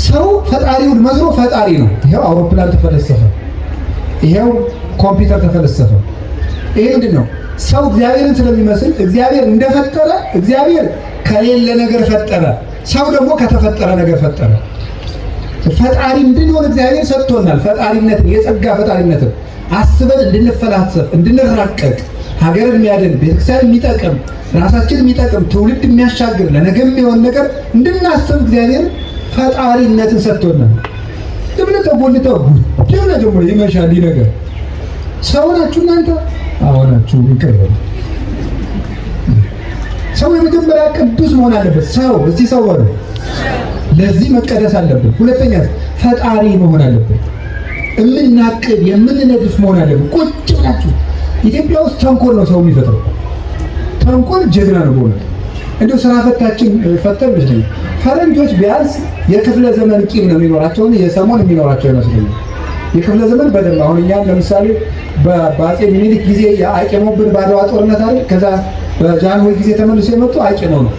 ሰው ፈጣሪውን መስሎ ፈጣሪ ነው። ይሄው አውሮፕላን ተፈለሰፈ፣ ይሄው ኮምፒውተር ተፈለሰፈ። ይሄ ምንድን ነው? ሰው እግዚአብሔርን ስለሚመስል እግዚአብሔር እንደፈጠረ፣ እግዚአብሔር ከሌለ ነገር ፈጠረ፣ ሰው ደግሞ ከተፈጠረ ነገር ፈጠረ። ፈጣሪ እንድንሆን እግዚአብሔር ሰጥቶናል። ፈጣሪነትን፣ የጸጋ ፈጣሪነትን አስበን እንድንፈላሰፍ፣ እንድንራቀቅ፣ ሀገር የሚያድን፣ ቤተክርስቲያን የሚጠቅም፣ ራሳችን የሚጠቅም፣ ትውልድ የሚያሻግር፣ ለነገ የሚሆን ነገር እንድናስብ እግዚአብሔር ፈጣሪነትን ሰጥቶናል። ዝም ብለህ ተጎልተህ ጉድ ብለህ ደግሞ ይመሻል ይነገር። ሰው ናችሁ እናንተ? አዎ ናችሁ። ይቅር በሉ። ሰው የመጀመሪያ ቅዱስ መሆን አለበት። ሰው እስቲ ሰው በሉ። ለዚህ መቀደስ አለብን። ሁለተኛ ፈጣሪ መሆን አለብን። የምናቅድ የምንነድፍ መሆን አለብን። ቁጭ ብላችሁ ኢትዮጵያ ውስጥ ተንኮል ነው ሰው የሚፈጥረው። ተንኮል ጀግና ነው በእውነት። እንደው ስራ ፈታችን ፈተን ይመስለኛል። ፈረንጆች ቢያንስ የክፍለ ዘመን ቂም ነው የሚኖራቸው፣ የሰሞን የሚኖራቸው ይመስለኛል። የክፍለ ዘመን በደንብ አሁን እኛን ለምሳሌ በአፄ ሚኒሊክ ጊዜ አቂሞብን በአድዋ ጦርነት አይደል? ከዛ በጃንሆይ ጊዜ ተመልሶ የመጡ አቂመው ነው፣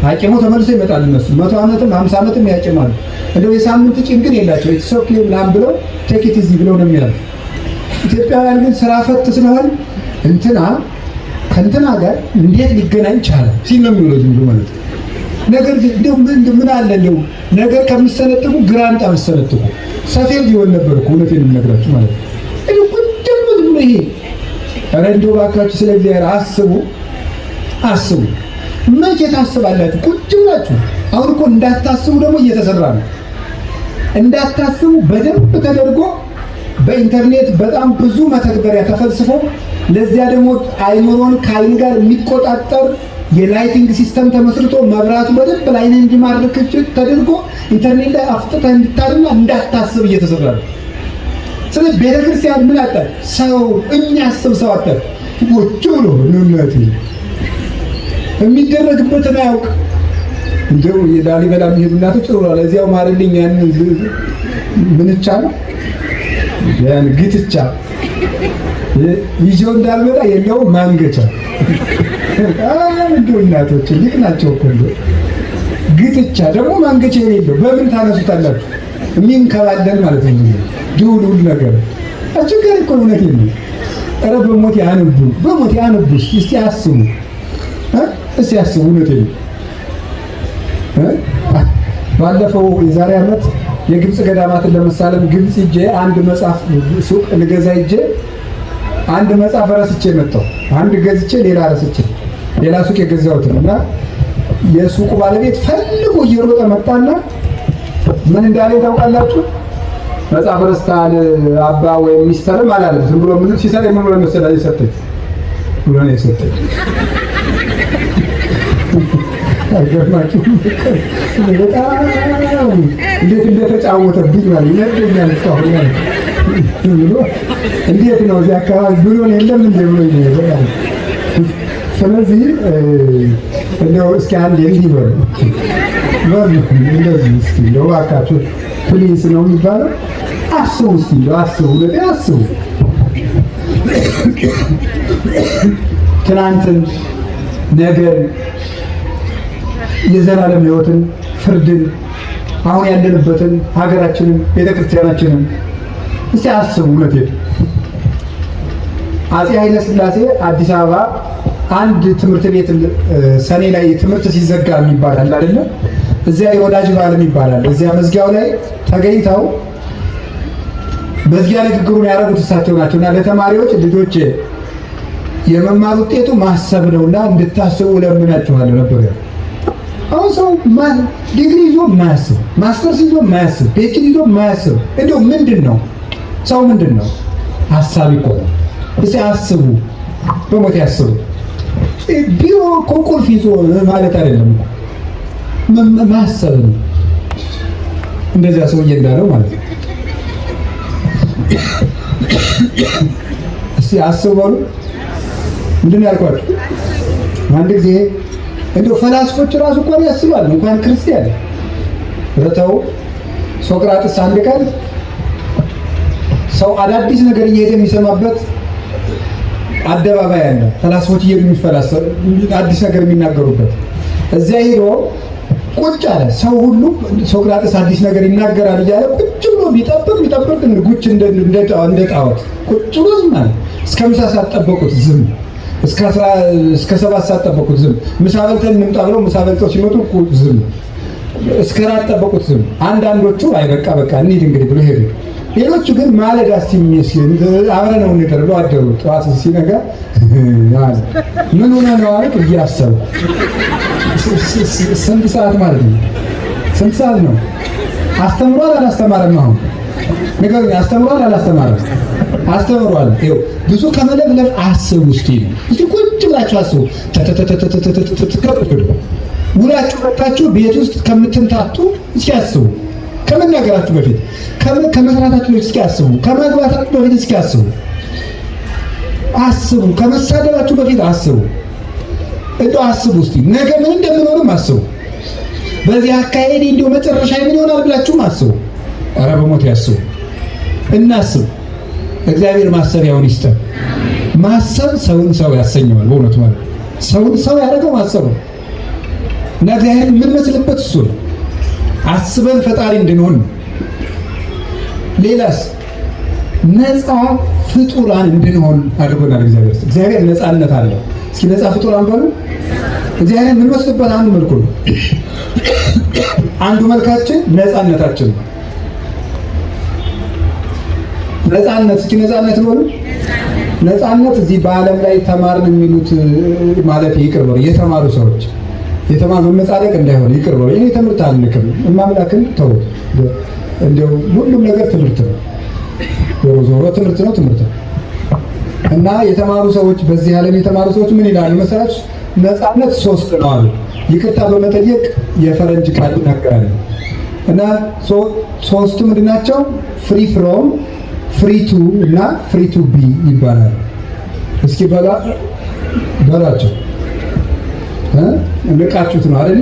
አቂመው ተመልሶ ይመጣል። እነሱ 100 ዓመትም 50 ዓመትም ያጭማሉ። እንደው የሳምንት ቂም ግን የላቸው። It's okay ምናምን ብለው take it easy ብለው ነው የሚያልፉ። ኢትዮጵያውያን ግን ስራ ፈት ስለሆን እንትና ከእንትና ጋር እንዴት ሊገናኝ ቻለ ሲል ነው የሚውለው ዝም ብሎ ማለት ነው። ነገር ግን እንደው ምን አለ እንደው ነገር ከምትሰነጥቁ ግራንጣ ብትሰነጥቁ ሰፌድ ሊሆን ነበር እኮ፣ እውነቴን የምነግራችሁ ማለት ነው። እንደው ቁጭ ብሎ ዝም ብሎ ይሄ፣ ኧረ እንደው እባካችሁ ስለ እግዚአብሔር አስቡ፣ አስቡ። መቼ ታስባላችሁ? ቁጭ ብላችሁ አሁን እኮ እንዳታስቡ ደግሞ እየተሰራ ነው። እንዳታስቡ በደንብ ተደርጎ በኢንተርኔት በጣም ብዙ መተግበሪያ ተፈልስፎ፣ ለዚያ ደግሞ አይምሮን ከአይን ጋር የሚቆጣጠር የ lighting system ተመስርቶ፣ መብራቱ በደንብ ለአይን እንዲማርክ ተደርጎ፣ ኢንተርኔት ላይ አፍጥጠህ እንድታድና እንዳታስብ እየተሰራ ነው። ስለዚህ ቤተክርስቲያን ምን አጣች? ሰው የሚያስብ ሰው አጣች። ቁጭ ብሎ ንነቱ የሚደረግበትን አያውቅ። እንደው የላሊበላ የሚሄዱ እናቶች ጥሩ ነው። እዚያው ማርልኝ ያን ምንቻ ነው፣ ያን ግትቻ ይዤው እንዳልመጣ የለውም ማንገቻ። እንደው እናቶች ሊቅ ናቸው እኮ። እንደው ግትቻ ደግሞ ማንገቻ የሌለው በምን ታነሱታላችሁ? የሚንከባለል ማለት ነው። ድውልውል ነገር አስቸጋሪ እኮ ነው። እውነቴን ነው። ኧረ በሞት ያንቡ፣ በሞት ያንቡ። እስቲ አስቡ፣ እስቲ አስቡ። እውነቴን ነው። ባለፈው የዛሬ ዓመት የግብፅ ገዳማትን ለመሳለም ግብፅ ሂጄ አንድ መጽሐፍ ሱቅ ልገዛ ሂጄ አንድ መጽሐፍ ረስቼ መጣሁ። አንድ ገዝቼ ሌላ ረስቼ ሌላ ሱቅ የገዛሁትን፣ እና የሱቁ ባለቤት ፈልጎ እየሮጠ መጣና ምን እንዳለ ታውቃላችሁ? መጽሐፍ ረስተሃል አባ ወይም ሚስተርም አላለም። ዝም ብሎ ምን ሲሰራ ምን ብሎ መሰለህ የሰጠኝ ብሎ ነው የሰጠኝ። አይገርማችሁም? በጣም እንዴት እንደተጫወተብኝ ማለት ይነግረኛል እስካሁን ማለት ብሎ፣ እንዴት ነው እዚህ አካባቢ ብሎን የለም እንደ ብሎ ይሄ። ስለዚህ እንደው እስኪ አንድ እንዲህ በሉ በሉ፣ እንደዚህ እስኪ እንደው እባካችሁ please ነው የሚባለው። አስቡ እስኪ እንደው አስቡ፣ እውነቴን አስቡ። ትናንትን፣ ነገን፣ የዘላለም ሕይወትን፣ ፍርድን፣ አሁን ያለንበትን ሀገራችንን፣ ቤተክርስቲያናችንን እስቲ አስቡ። እውነቴን አፄ ኃይለ ሥላሴ አዲስ አበባ አንድ ትምህርት ቤት ሰኔ ላይ ትምህርት ሲዘጋ የሚባል አለ አይደለ? እዚያ የወዳጅ በዓልም ይባላል። እዚያ መዝጊያው ላይ ተገኝተው መዝጊያ ንግግሩን ያደረጉት እሳቸው ናቸው። እና ለተማሪዎች ልጆች የመማር ውጤቱ ማሰብ ነውና እንድታስቡ እለምናችኋለሁ ነበር። አሁን ሰው ዲግሪ ይዞ ማያስብ፣ ማስተርስ ይዞ ማያስብ፣ PhD ይዞ ማያስብ እንደው ምንድን ነው? ሰው ምንድን ነው? ሀሳብ እኮ ነው። እስኪ አስቡ፣ በሞት ያስቡ። ቢሮ እኮ ቁልፍ ይዞ ማለት አይደለም እኮ፣ ማሰብ ነው። እንደዚያ ሰውዬ እንዳለው ማለት ነው። እስኪ አስቡ በሉ። ምንድን ነው ያልኳችሁ? አንድ ጊዜ እንደው ፈላስፎች ራሱ እንኳን ያስባሉ፣ እንኳን ክርስቲያን ረተው። ሶቅራጥስ አንድ ቀን ሰው አዳዲስ ነገር እየሄደ የሚሰማበት አደባባይ አለ። ፈላስፎች እየሄዱ የሚፈላሰፉ፣ አዲስ ነገር የሚናገሩበት፣ እዚያ ሄዶ ቁጭ አለ። ሰው ሁሉ ሶቅራጥስ አዲስ ነገር ይናገራል እያለ ቁጭ ብሎ ቢጠብቅ ቢጠብቅ ጉች እንደ ጣዖት ቁጭ ብሎ ዝም አለ። እስከ ምሳ ሰዓት ጠበቁት፣ ዝም። እስከ 7 ሰዓት ጠበቁት፣ ዝም። ምሳ በልተን እንምጣ ብለው ምሳ በልተው ሲመጡ ዝም። እስከ ራት ጠበቁት፣ ዝም። አንዳንዶቹ አይ በቃ በቃ እንሂድ እንግዲህ ብሎ ሄዱ። ሌሎቹ ግን ማለዳ አብረን ነው እንደር ብለው አደሩ። ጠዋት ሲነጋ ምን ሆነ ነው አሉት። እያሰብኩ። ስንት ሰዓት ማለት ነው? ስንት ሰዓት ነው? አስተምሯል አላስተማረም? አሁን ንገሩኝ። አስተምሯል አላስተማረም? አስተምሯል። ይኸው ብዙ ከመለፍለፍ አስቡ እስቲ ነው። እስቲ ቁጭ ብላችሁ አስቡ። ውላችሁ መጣችሁ ቤት ውስጥ ከምትንታቱ እስኪ አስቡ። ከመናገራችሁ በፊት፣ ከመስራታችሁ በፊት እስኪ አስቡ። ከማግባታችሁ በፊት እስኪ አስቡ። አስቡ። ከመሳደባችሁ በፊት አስቡ። እንደው አስቡ እስቲ፣ ነገ ምን እንደምንሆንም አስቡ። በዚህ አካሄድ እንደው መጨረሻ ምን ይሆናል ብላችሁም አስቡ። ኧረ በሞት ያስቡ። እናስብ። እግዚአብሔር ማሰቢያውን ይስጠን። ማሰብ ሰውን ሰው ያሰኘዋል። በእውነቱ ማለት ሰውን ሰው ያደረገው ማሰብ ነው። እና እግዚአብሔር የምንመስልበት እሱ ነው። አስበን ፈጣሪ እንድንሆን ነው። ሌላስ ነፃ ፍጡራን እንድንሆን አድርጎናል እግዚአብሔር። እግዚአብሔር ነፃነት አለው። እስኪ ነፃ ፍጡራን በሉ። እግዚአብሔርን የምንመስልበት አንዱ መልኩ ነው። አንዱ መልካችን ነፃነታችን ነው። ነፃነት፣ እስኪ ነፃነት በሉ። ነፃነት እዚህ በዓለም ላይ ተማርን የሚሉት ማለት ይቅር በሉ። የተማሩ ሰዎች የተማሩ መመጻደቅ እንዳይሆን ይቅር በሉ። እኔ ትምህርት አልንክም፣ እማምላክን ተውት። እንደው ሁሉም ነገር ትምህርት ነው። ዞሮ ዞሮ ትምህርት ነው፣ ትምህርት ነው። እና የተማሩ ሰዎች፣ በዚህ ዓለም የተማሩ ሰዎች ምን ይላሉ መሰላችሁ? ነፃነት ሶስት ነው አሉ። ይቅርታ በመጠየቅ የፈረንጅ ቃል ይናገራሉ። እና ሶስቱ ምንድን ናቸው? Free from፣ free to እና free to be ይባላል። እስኪ በሏቸው። ንቃችሁት ነው አይደል?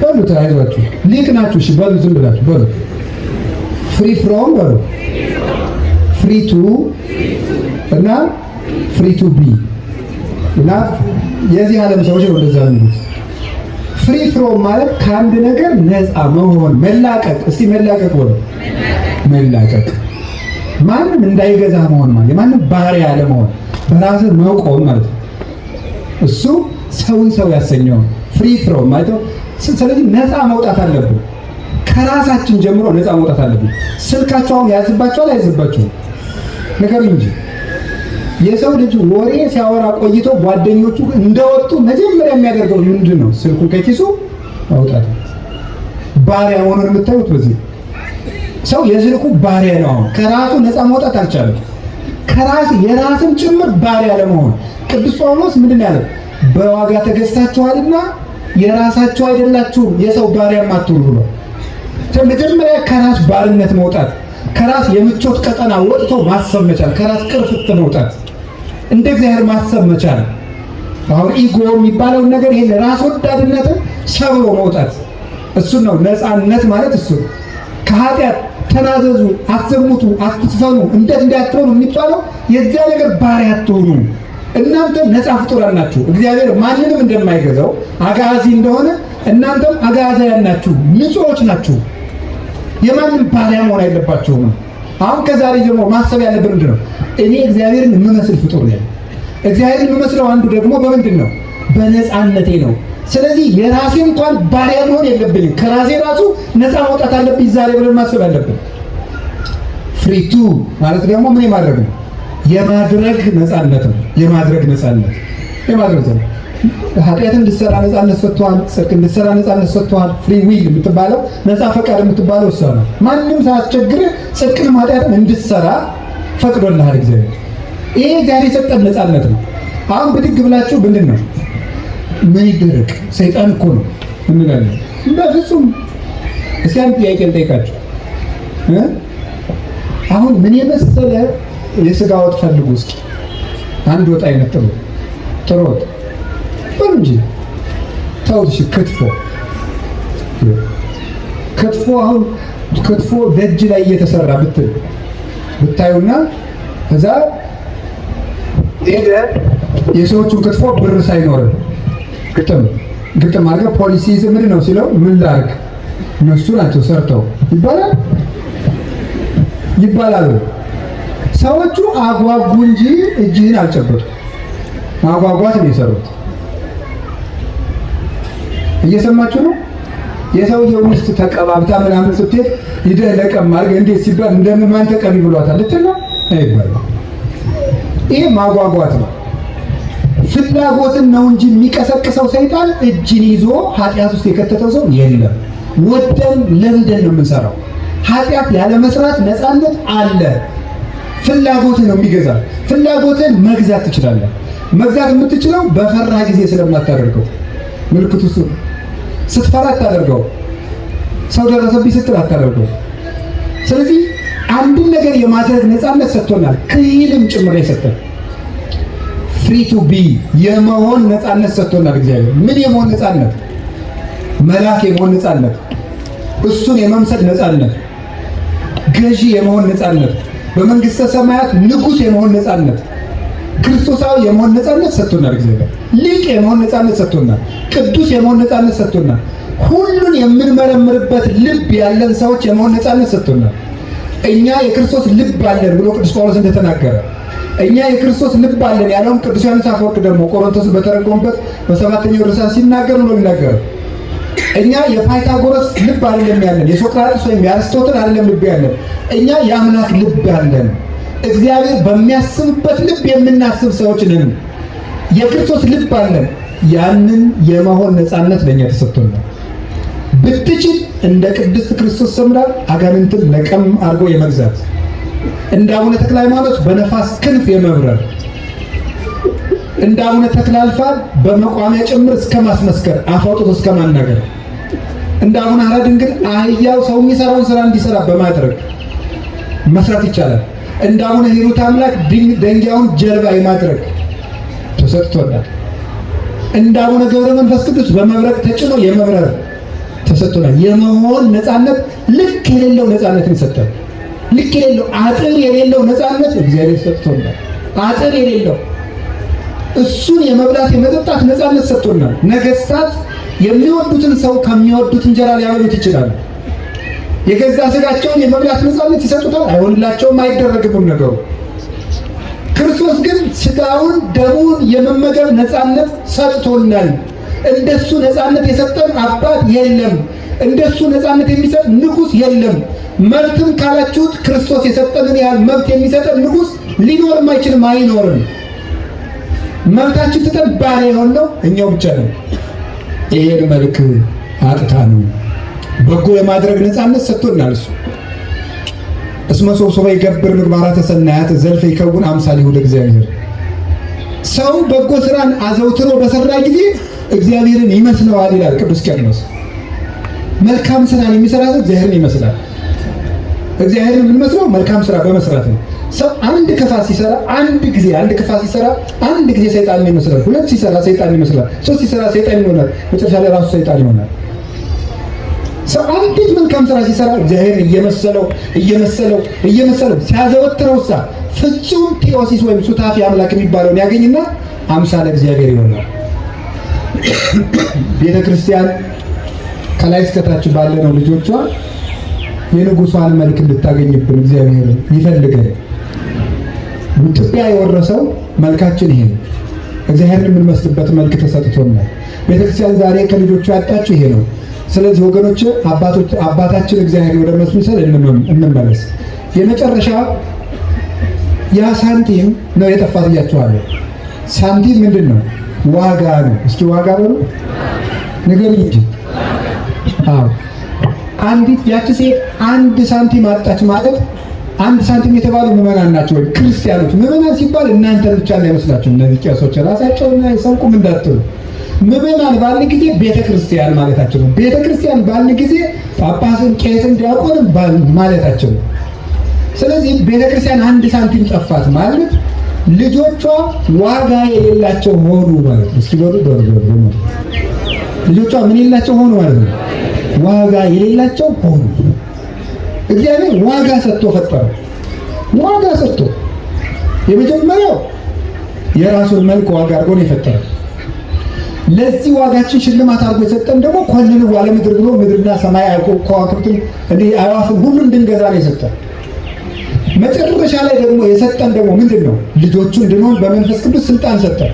በሉት፣ አይዟችሁ፣ ሊቅ ናችሁ። እሺ በሉ፣ ዝም ብላችሁ በሉ። Free from በሉ፣ free to እና free to be። እና የዚህ ዓለም ሰዎች ነው እንደዛ የሚሉት። Free from ማለት ከአንድ ነገር ነፃ መሆን፣ መላቀቅ። እስቲ መላቀቅ በሉ። መላቀቅ፣ ማንም እንዳይገዛ መሆን ማለት የማንም ባሪያ ያለመሆን፣ በራስህ መቆም ማለት ነው። እሱ ሰውን ሰው ያሰኘው free from ማለት ነው። ስለዚህ ነፃ መውጣት አለብን። ከራሳችን ጀምሮ ነፃ መውጣት አለብን። ስልካችሁ አሁን ያዝባችኋል አይዝባችሁም? ንገሩኝ እንጂ። የሰው ልጅ ወሬ ሲያወራ ቆይቶ ጓደኞቹ እንደወጡ መጀመሪያ የሚያደርገው ምንድን ነው? ስልኩን ከኪሱ ማውጣት። ባሪያ መሆኑን የምታዩት በዚህ፣ ሰው የስልኩ ባሪያ ነው። አሁን ከራሱ ነፃ መውጣት አልቻለም። ከራስ የራስን ጭምር ባሪያ ለመሆን ቅዱስ ጳውሎስ ምንድን ነው ያለው? በዋጋ ተገዝታችኋልና የራሳችሁ አይደላችሁም፣ የሰው ባሪያም አትሁኑ ብሎ። መጀመሪያ ከራስ ባርነት መውጣት፣ ከራስ የምቾት ቀጠና ወጥቶ ማሰብ መቻል፣ ከራስ ቅርፍት መውጣት፣ እንደ እግዚአብሔር ማሰብ መቻል። አሁን ego የሚባለውን ነገር፣ ይሄን ራስ ወዳድነትን ሰብሮ መውጣት፣ እሱን ነው ነፃነት ማለት፣ እሱ ከኃጢአት ተናዘዙ፣ አትዘሙቱ፣ አትዝፈኑ፣ እንዴት እንዳትሆኑ የሚባለው የዚያ ነገር ባሪያ አትሆኑ። እናንተ ነፃ ፍጡራን ናችሁ። እግዚአብሔር ማንንም እንደማይገዛው አጋዚ እንደሆነ እናንተም አጋዛያን ናችሁ፣ ንጹሖች ናችሁ። የማንም ባሪያ መሆን አይለባችሁም። አሁን ከዛሬ ጀምሮ ማሰብ ያለብን ምንድን ነው? እኔ እግዚአብሔርን የምመስል ፍጡር ነኝ። እግዚአብሔርን የምመስለው አንዱ ደግሞ በምንድን ነው? በነፃነቴ ነው። ስለዚህ የራሴ እንኳን ባሪያ መሆን የለብኝም። ከራሴ ራሱ ነፃ መውጣት አለብኝ ዛሬ ብለን ማሰብ አለብን። Free to ማለት ደግሞ ምን የማድረግ ነው? የማድረግ ነፃነት ነው። የማድረግ ነፃነት፣ የማድረግ ነፃነት፣ ኃጢአት እንድትሰራ ነፃነት ሰጥቷል። ጽድቅ እንድትሰራ ነፃነት ሰጥቷል። Free will የምትባለው፣ ነፃ ፈቃድ የምትባለው እሷ ነው። ማንም ሳያስቸግርህ ጽድቅንም ኃጢአትን እንድትሰራ ፈቅዶልሃል እግዚአብሔር። ይሄ እግዚአብሔር የሰጠን ነፃነት ነው። አሁን ብድግ ብላችሁ ምንድን ነው፣ ምን ይደረግ ሰይጣን እኮ ነው እንላለን። በፍጹም። እስኪ አንድ ጥያቄ ልጠይቃችሁ። አሁን ምን የመሰለ የስጋ ወጥ ፈልጉ እስኪ፣ አንድ ወጥ አይነት፣ ጥሩ ጥሩ ወጥ በሉ እንጂ፣ ተውት። እሺ ክትፎ፣ ክትፎ፣ አሁን ክትፎ ደጅ ላይ እየተሰራ ብትል ብታዩና እዛ ሄደህ የሰዎቹን ክትፎ ብር ሳይኖር ግጥም ግጥም አድርገህ ፖሊስ ይዘህ ምንድን ነው ሲለው ምን ላድርግ እነሱ ናቸው ሰርተው ይባላል ይባላሉ። ሰዎቹ አጓጉ እንጂ እጅህን አልጨበጡ። ማጓጓት ነው የሰሩት። እየሰማችሁ ነው። የሰውየው ሚስት ተቀባብታ ምናምን ስትሄድ ሂደህ ለቀም አድርገህ እንዴት ሲባል እንደምን ማን ተቀቢ ብሏታል ልትል ነው አይባልም። ይሄ ማጓጓት ነው። ፍላጎትን ነው እንጂ የሚቀሰቅሰው ሰይጣን እጅን ይዞ ኃጢአት ውስጥ የከተተው ሰው የለም። ወደን ለምደን ነው የምንሰራው። ኃጢአት ያለ መስራት ነፃነት አለ። ፍላጎትን ነው የሚገዛ። ፍላጎትን መግዛት ትችላለህ። መግዛት የምትችለው በፈራህ ጊዜ ስለማታደርገው፣ ምልክቱ እሱ። ስትፈራ አታደርገው። ሰው ደረሰብኝ ስትል አታደርገው። ስለዚህ አንድን ነገር የማድረግ ነፃነት ሰጥቶናል። ክሂልም ጭምር የሰጠን free to be የመሆን ነፃነት ሰጥቶናል እግዚአብሔር። ምን የመሆን ነፃነት? መልአክ የመሆን ነፃነት፣ እሱን የመምሰል ነፃነት፣ ገዢ የመሆን ነፃነት፣ በመንግስተ ሰማያት ንጉሥ የመሆን ነፃነት፣ ክርስቶሳዊ የመሆን ነፃነት ሰጥቶናል እግዚአብሔር። ሊቅ የመሆን ነፃነት ሰጥቶናል። ቅዱስ የመሆን ነፃነት ሰጥቶናል። ሁሉን የምንመረምርበት ልብ ያለን ሰዎች የመሆን ነፃነት ሰጥቶናል። እኛ የክርስቶስ ልብ አለን ብሎ ቅዱስ ጳውሎስ እንደተናገረ እኛ የክርስቶስ ልብ አለን ያለውም ቅዱስ ዮሐንስ አፈወርቅ ደግሞ ቆሮንቶስ በተረጎመበት በሰባተኛው ድርሳን ሲናገር ነው የሚናገረው። እኛ የፓይታጎረስ ልብ አይደለም ያለን፣ የሶቅራጥስ ወይም የአርስቶትል አይደለም ልብ ያለን። እኛ የአምላክ ልብ ያለን፣ እግዚአብሔር በሚያስብበት ልብ የምናስብ ሰዎች ነን። የክርስቶስ ልብ አለን። ያንን የመሆን ነፃነት ለእኛ ተሰጥቶናል። ብትችል እንደ ቅድስት ክርስቶስ ሰምራ አጋንንትን ለቀም አድርጎ የመግዛት፣ እንደ አቡነ ተክለ ሃይማኖት በነፋስ ክንፍ የመብረር፣ እንደ አቡነ ተክለ አልፋ በመቋሚያ ጭምር እስከ ማስመስከር፣ አፍ አውጥቶ እስከ ማናገር፣ እንደ አቡነ ሐራ ድንግል አህያው ሰው የሚሰራውን ስራ እንዲሰራ በማድረግ መስራት ይቻላል። እንደ አቡነ ሂሩት አምላክ ደንጊያውን ጀልባ የማድረግ ተሰጥቶናል። እንደ አቡነ ገብረ መንፈስ ቅዱስ በመብረቅ ተጭኖ የመብረር ተሰጥቶናል። የመሆን ነፃነት፣ ልክ የሌለው ነፃነትን ሰጥቷል። ልክ የሌለው፣ አጥር የሌለው ነፃነት እግዚአብሔር ሰጥቶናል። አጥር የሌለው እሱን የመብላት የመጠጣት ነፃነት ሰጥቶናል። ነገስታት የሚወዱትን ሰው ከሚወዱት እንጀራ ሊያበሉት ይችላሉ። የገዛ ስጋቸውን የመብላት ነፃነት ይሰጡታል። አይሆንላቸውም፣ አይደረግምም ነገሩ። ክርስቶስ ግን ስጋውን ደሙን የመመገብ ነፃነት ሰጥቶናል። እንደሱ ነፃነት የሰጠን አባት የለም። እንደሱ ነፃነት የሚሰጥ ንጉስ የለም። መብትም ካላችሁት ክርስቶስ የሰጠንን ያህል መብት የሚሰጠን ንጉስ ሊኖርም አይችልም፣ አይኖርም። መብታችን ትተን ባሪያ የሆነው እኛው ብቻ ነው። ይሄን መልክ አጥታ ነው። በጎ የማድረግ ነፃነት ሰጥቶናል። እሱ እስመ ሶብሶበ ይገብር ምግባራተ ሰናያት ዘልፈ ይከውን አምሳሊሁ ለእግዚአብሔር። ሰው በጎ ስራን አዘውትሮ በሰራ ጊዜ እግዚአብሔርን ይመስለዋል ይላል ቅዱስ ቄርሎስ። መልካም ስራን የሚሰራ ሰው እግዚአብሔርን ይመስላል። እግዚአብሔርን የምንመስለው መልካም ስራ በመስራት ነው። ሰው አንድ ክፋት ሲሰራ፣ አንድ ጊዜ አንድ ክፋት ሲሰራ አንድ ጊዜ ሰይጣንን ይመስላል። ሁለት ሲሰራ ሰይጣን ይመስላል። ሶስት ሲሰራ ሰይጣን ይሆናል። መጨረሻ ላይ ራሱ ሰይጣን ይሆናል። ሰው አንዲት መልካም ስራ ሲሰራ እግዚአብሔርን እየመሰለው እየመሰለው እየመሰለው ሲያዘወትረው ሳ ፍጹም theosis ወይም ሱታፊ አምላክ የሚባለውን ያገኝና አምሳለ እግዚአብሔር ይሆናል። ቤተ ክርስቲያን ከላይ እስከታች ባለነው ልጆቿ የንጉሷን መልክ እንድታገኝብን እግዚአብሔር ይፈልገን። ኢትዮጵያ የወረሰው መልካችን ይሄ ነው። እግዚአብሔርን የምንመስልበት መልክ ተሰጥቶናል። ቤተክርስቲያን ዛሬ ከልጆቿ ያጣችው ይሄ ነው። ስለዚህ ወገኖች፣ አባታችን እግዚአብሔር ወደ መስምሰል እንመለስ። የመጨረሻ ያ ሳንቲም ነው የጠፋት እያቸዋለሁ። ሳንቲም ምንድን ነው? ዋጋ ነው። እስኪ ዋጋ በሉ ንገሩኝ እንጂ። አዎ፣ አንዲት ያቺ ሴት አንድ ሳንቲም አጣች ማለት፣ አንድ ሳንቲም የተባሉ ምዕመናን ናቸው ወይ ክርስቲያኖች። ምዕመናን ሲባል እናንተ ብቻ እንዳይመስላችሁ፣ እነዚህ ቄሶች ራሳቸውን አይሰብኩም እንዳትሉ። ምዕመናን ባልን ጊዜ ቤተ ክርስቲያን ማለታቸው ነው። ቤተ ክርስቲያን ባልን ጊዜ ጳጳስን፣ ቄስን፣ ዲያቆንን ማለታቸው ነው። ስለዚህ ቤተ ክርስቲያን አንድ ሳንቲም ጠፋት ማለት ልጆቿ ዋጋ የሌላቸው ሆኑ ማለት ነው። እስኪ በሉ በሉ በሉ፣ ልጆቿ ምን የሌላቸው ሆኑ ማለት ነው? ዋጋ የሌላቸው ሆኑ። እግዚአብሔር ዋጋ ሰጥቶ ፈጠረ። ዋጋ ሰጥቶ የመጀመሪያው የራሱን መልክ ዋጋ አድርጎ ነው የፈጠረው። ለዚህ ዋጋችን ሽልማት አድርጎ የሰጠን ደግሞ ኮንንዋ ለምድር ብሎ ምድርና ሰማይ ከዋክብትን እንዲህ አዕዋፍን ሁሉ እንድንገዛ ነው የሰጠን። መጨረሻ ላይ ደግሞ የሰጠን ደግሞ ምንድን ነው? ልጆቹ እንድንሆን በመንፈስ ቅዱስ ስልጣን ሰጠን።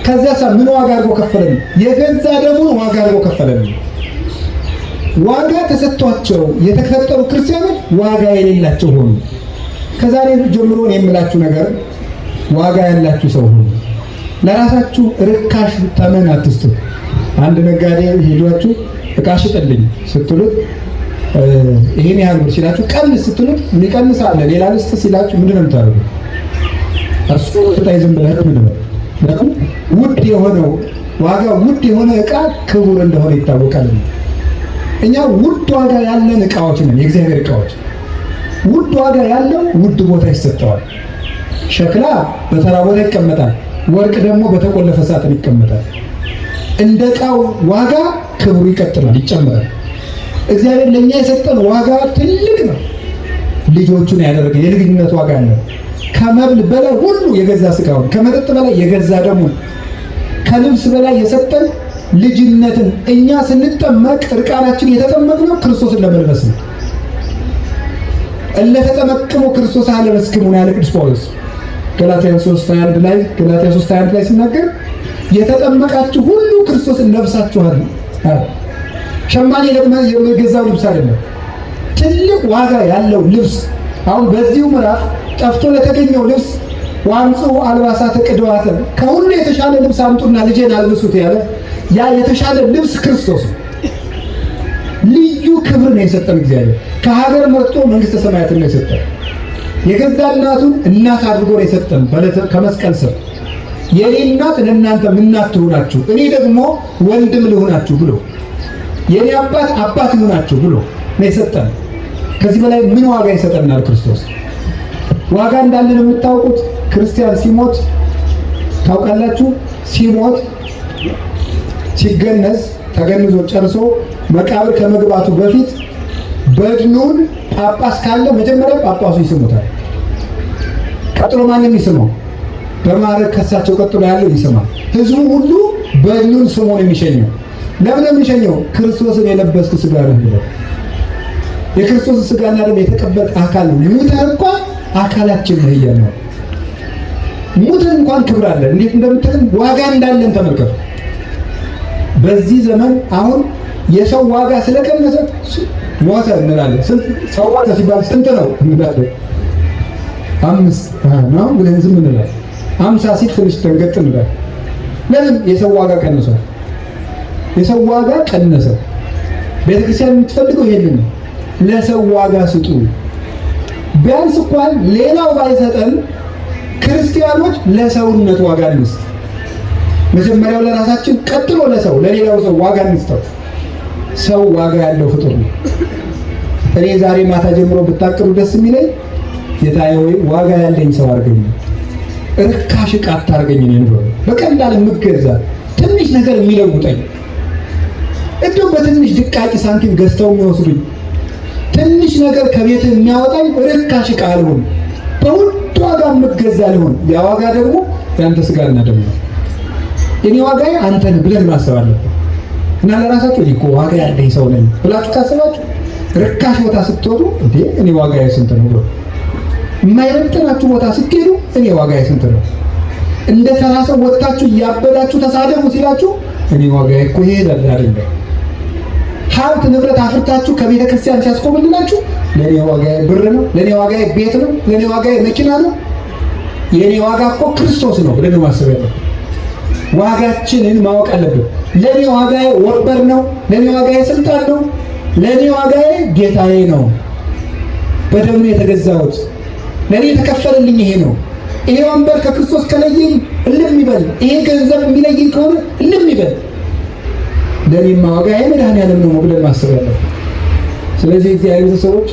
ከዚያ ምን ዋጋ አድርጎ ከፈለን? የገዛ ደሙን ዋጋ አድርጎ ከፈለን። ዋጋ ተሰጥቷቸው የተፈጠሩ ክርስቲያኖች ዋጋ የሌላቸው ሆኑ። ከዛሬ ጀምሮ የምላችሁ ነገር ዋጋ ያላችሁ ሰው ሁኑ። ለራሳችሁ ርካሽ ተመን አትስጡ። አንድ ነጋዴ ሄዷችሁ እቃ ሽጥልኝ ስትሉት ይሄን ያህል ብር ሲላችሁ ቀንስ ስትሉት የሚቀንስ አለ፣ ሌላ ልስጥ ሲላችሁ ምንድን ነው የምታደርጉት? እርሱ ስታይ ዝም ብለህ ምንድን ነው? ውድ የሆነው ዋጋ ውድ የሆነ እቃ ክቡር እንደሆነ ይታወቃል። እኛ ውድ ዋጋ ያለን እቃዎች ነን፣ የእግዚአብሔር እቃዎች። ውድ ዋጋ ያለው ውድ ቦታ ይሰጠዋል። ሸክላ በተራ ቦታ ይቀመጣል። ወርቅ ደግሞ በተቆለፈ ሳጥን ይቀመጣል። እንደ እቃው ዋጋ ክብሩ ይቀጥላል፣ ይጨምራል። እግዚአብሔር ለእኛ የሰጠን ዋጋ ትልቅ ነው። ልጆቹን ያደረገ የልጅነት ዋጋ ነው። ከመብል በላይ ሁሉ የገዛ ስጋውን፣ ከመጠጥ በላይ የገዛ ደሙን፣ ከልብስ በላይ የሰጠን ልጅነትን። እኛ ስንጠመቅ እርቃናችን የተጠመቅነው ክርስቶስን ለመልበስ ነው። እለ ተጠመቅሙ ክርስቶስ አለበስክሙ ነው ያለ ቅዱስ ጳውሎስ። ገላትያን 3:21 ላይ፣ ገላትያ 3:21 ላይ ሲናገር የተጠመቃችሁ ሁሉ ክርስቶስን ለብሳችኋል። ሸማኔ የገዛው ልብስ አይደለም፣ ትልቅ ዋጋ ያለው ልብስ። አሁን በዚሁ ምዕራፍ ጠፍቶ ለተገኘው ልብስ ወአምጽኡ አልባሳተ ቅድዋተ፣ ከሁሉ የተሻለ ልብስ አምጡና ልጄን አልብሱት ያለ ያ የተሻለ ልብስ ክርስቶስ ነው። ልዩ ክብር ነው የሰጠን እግዚአብሔር። ከሀገር መርጦ መንግስተ ሰማያትን ነው የሰጠን። የገዛ እናቱን እናት አድርጎ ነው የሰጠን ከመስቀል ስር። የኔ እናት ለእናንተም እናት ትሁናችሁ፣ እኔ ደግሞ ወንድም ልሁናችሁ ብሎ፣ የኔ አባት አባት ይሁናችሁ ብሎ ነው የሰጠን። ከዚህ በላይ ምን ዋጋ ይሰጠናል ክርስቶስ? ዋጋ እንዳለን የምታውቁት ክርስቲያን ሲሞት ታውቃላችሁ። ሲሞት ሲገነዝ፣ ተገንዞ ጨርሶ መቃብር ከመግባቱ በፊት በድኑን ጳጳስ ካለ መጀመሪያ ጳጳሱ ይስሙታል። ቀጥሎ ማንም ይስመው፣ በማዕረግ ከሳቸው ቀጥሎ ያለው ይስማል። ህዝቡ ሁሉ በድኑን ስሞ ነው የሚሸኘው። ለምን ነው የሚሸኘው? ክርስቶስን የለበስክ ስጋ ነህ ብለው፣ የክርስቶስን ስጋና ደም የተቀበልክ አካል ነው። ሙተህ እንኳን አካላችን ነህ እያለ ነው። ሙተን እንኳን ክብር አለን። እንዴት እንደምትል ዋጋ እንዳለን ተመልከቱ። በዚህ ዘመን አሁን የሰው ዋጋ ስለቀነሰ ሞተ እንላለን። ስንት ሰው ሞተ ሲባል ስንት ነው እንላለን። 5 ነው ብለን ዝም እንላለን። 50 ሲል ትንሽ ደንገጥ እንላለን። ለምን? የሰው ዋጋ ቀንሷል። የሰው ዋጋ ቀነሰ። ቤተክርስቲያን የምትፈልገው ይሄንን ነው። ለሰው ዋጋ ስጡ። ቢያንስ እንኳን ሌላው ባይሰጠን ክርስቲያኖች ለሰውነት ዋጋ እንስጥ። መጀመሪያው ለራሳችን፣ ቀጥሎ ለሰው፣ ለሌላው ሰው ዋጋ እንስጠው። ሰው ዋጋ ያለው ፍጡር ነው። እኔ ዛሬ ማታ ጀምሮ ብታቅዱ ደስ የሚለኝ ጌታዬ ሆይ ዋጋ ያለኝ ሰው አድርገኝ፣ ርካሽ ዕቃ አታርገኝ። እኔን ብሎ በቀላል የምገዛ፣ ትንሽ ነገር የሚለውጠኝ፣ እንደው በትንሽ ድቃቂ ሳንቲም ገዝተው የሚወስዱኝ፣ ትንሽ ነገር ከቤት የሚያወጣኝ ርካሽ ዕቃ አልሆን፣ በውድ ዋጋ የምገዛ ልሆን። ያ ዋጋ ደግሞ ያንተ ስጋና ደም ነው። የኔ ዋጋዬ አንተን ብለን ማሰብ አለብን። እና ለራሳችሁ እኔ እኮ ዋጋ ያለኝ ሰው ነኝ ብላችሁ ካሰባችሁ ርካሽ ቦታ ስትወጡ እንዴ እኔ ዋጋዬ ስንት ነው ብሎ፣ የማይመጥናችሁ ቦታ ስትሄዱ እኔ ዋጋዬ ስንት ነው፣ እንደ ተራ ሰው ወጥታችሁ እያበዳችሁ ተሳደቡ ሲላችሁ እኔ ዋጋዬ እኮ ይሄ አይደለም። ሀብት ንብረት አፍርታችሁ ከቤተ ክርስቲያን ሲያስቆምልላችሁ ለእኔ ዋጋዬ ብር ነው፣ ለእኔ ዋጋዬ ቤት ነው፣ ለእኔ ዋጋዬ መኪና ነው፣ የእኔ ዋጋ እኮ ክርስቶስ ነው ብለን ማሰብ ያለብን። ዋጋችንን ማወቅ አለብን። ለእኔ ዋጋዬ ወንበር ነው፣ ለእኔ ዋጋዬ ስልጣን ነው፣ ለእኔ ዋጋዬ ጌታዬ ነው። በደሙ የተገዛሁት፣ ለእኔ የተከፈለልኝ ይሄ ነው። ይሄ ወንበር ከክርስቶስ ከለየኝ እልም ይበል። ይሄ ገንዘብ የሚለየኝ ከሆነ እልም ይበል። ለእኔማ ዋጋዬ መድኃኔዓለም ነው ብለን ማሰብ ያለብን። ስለዚህ እግዚአብሔር ቤተሰቦች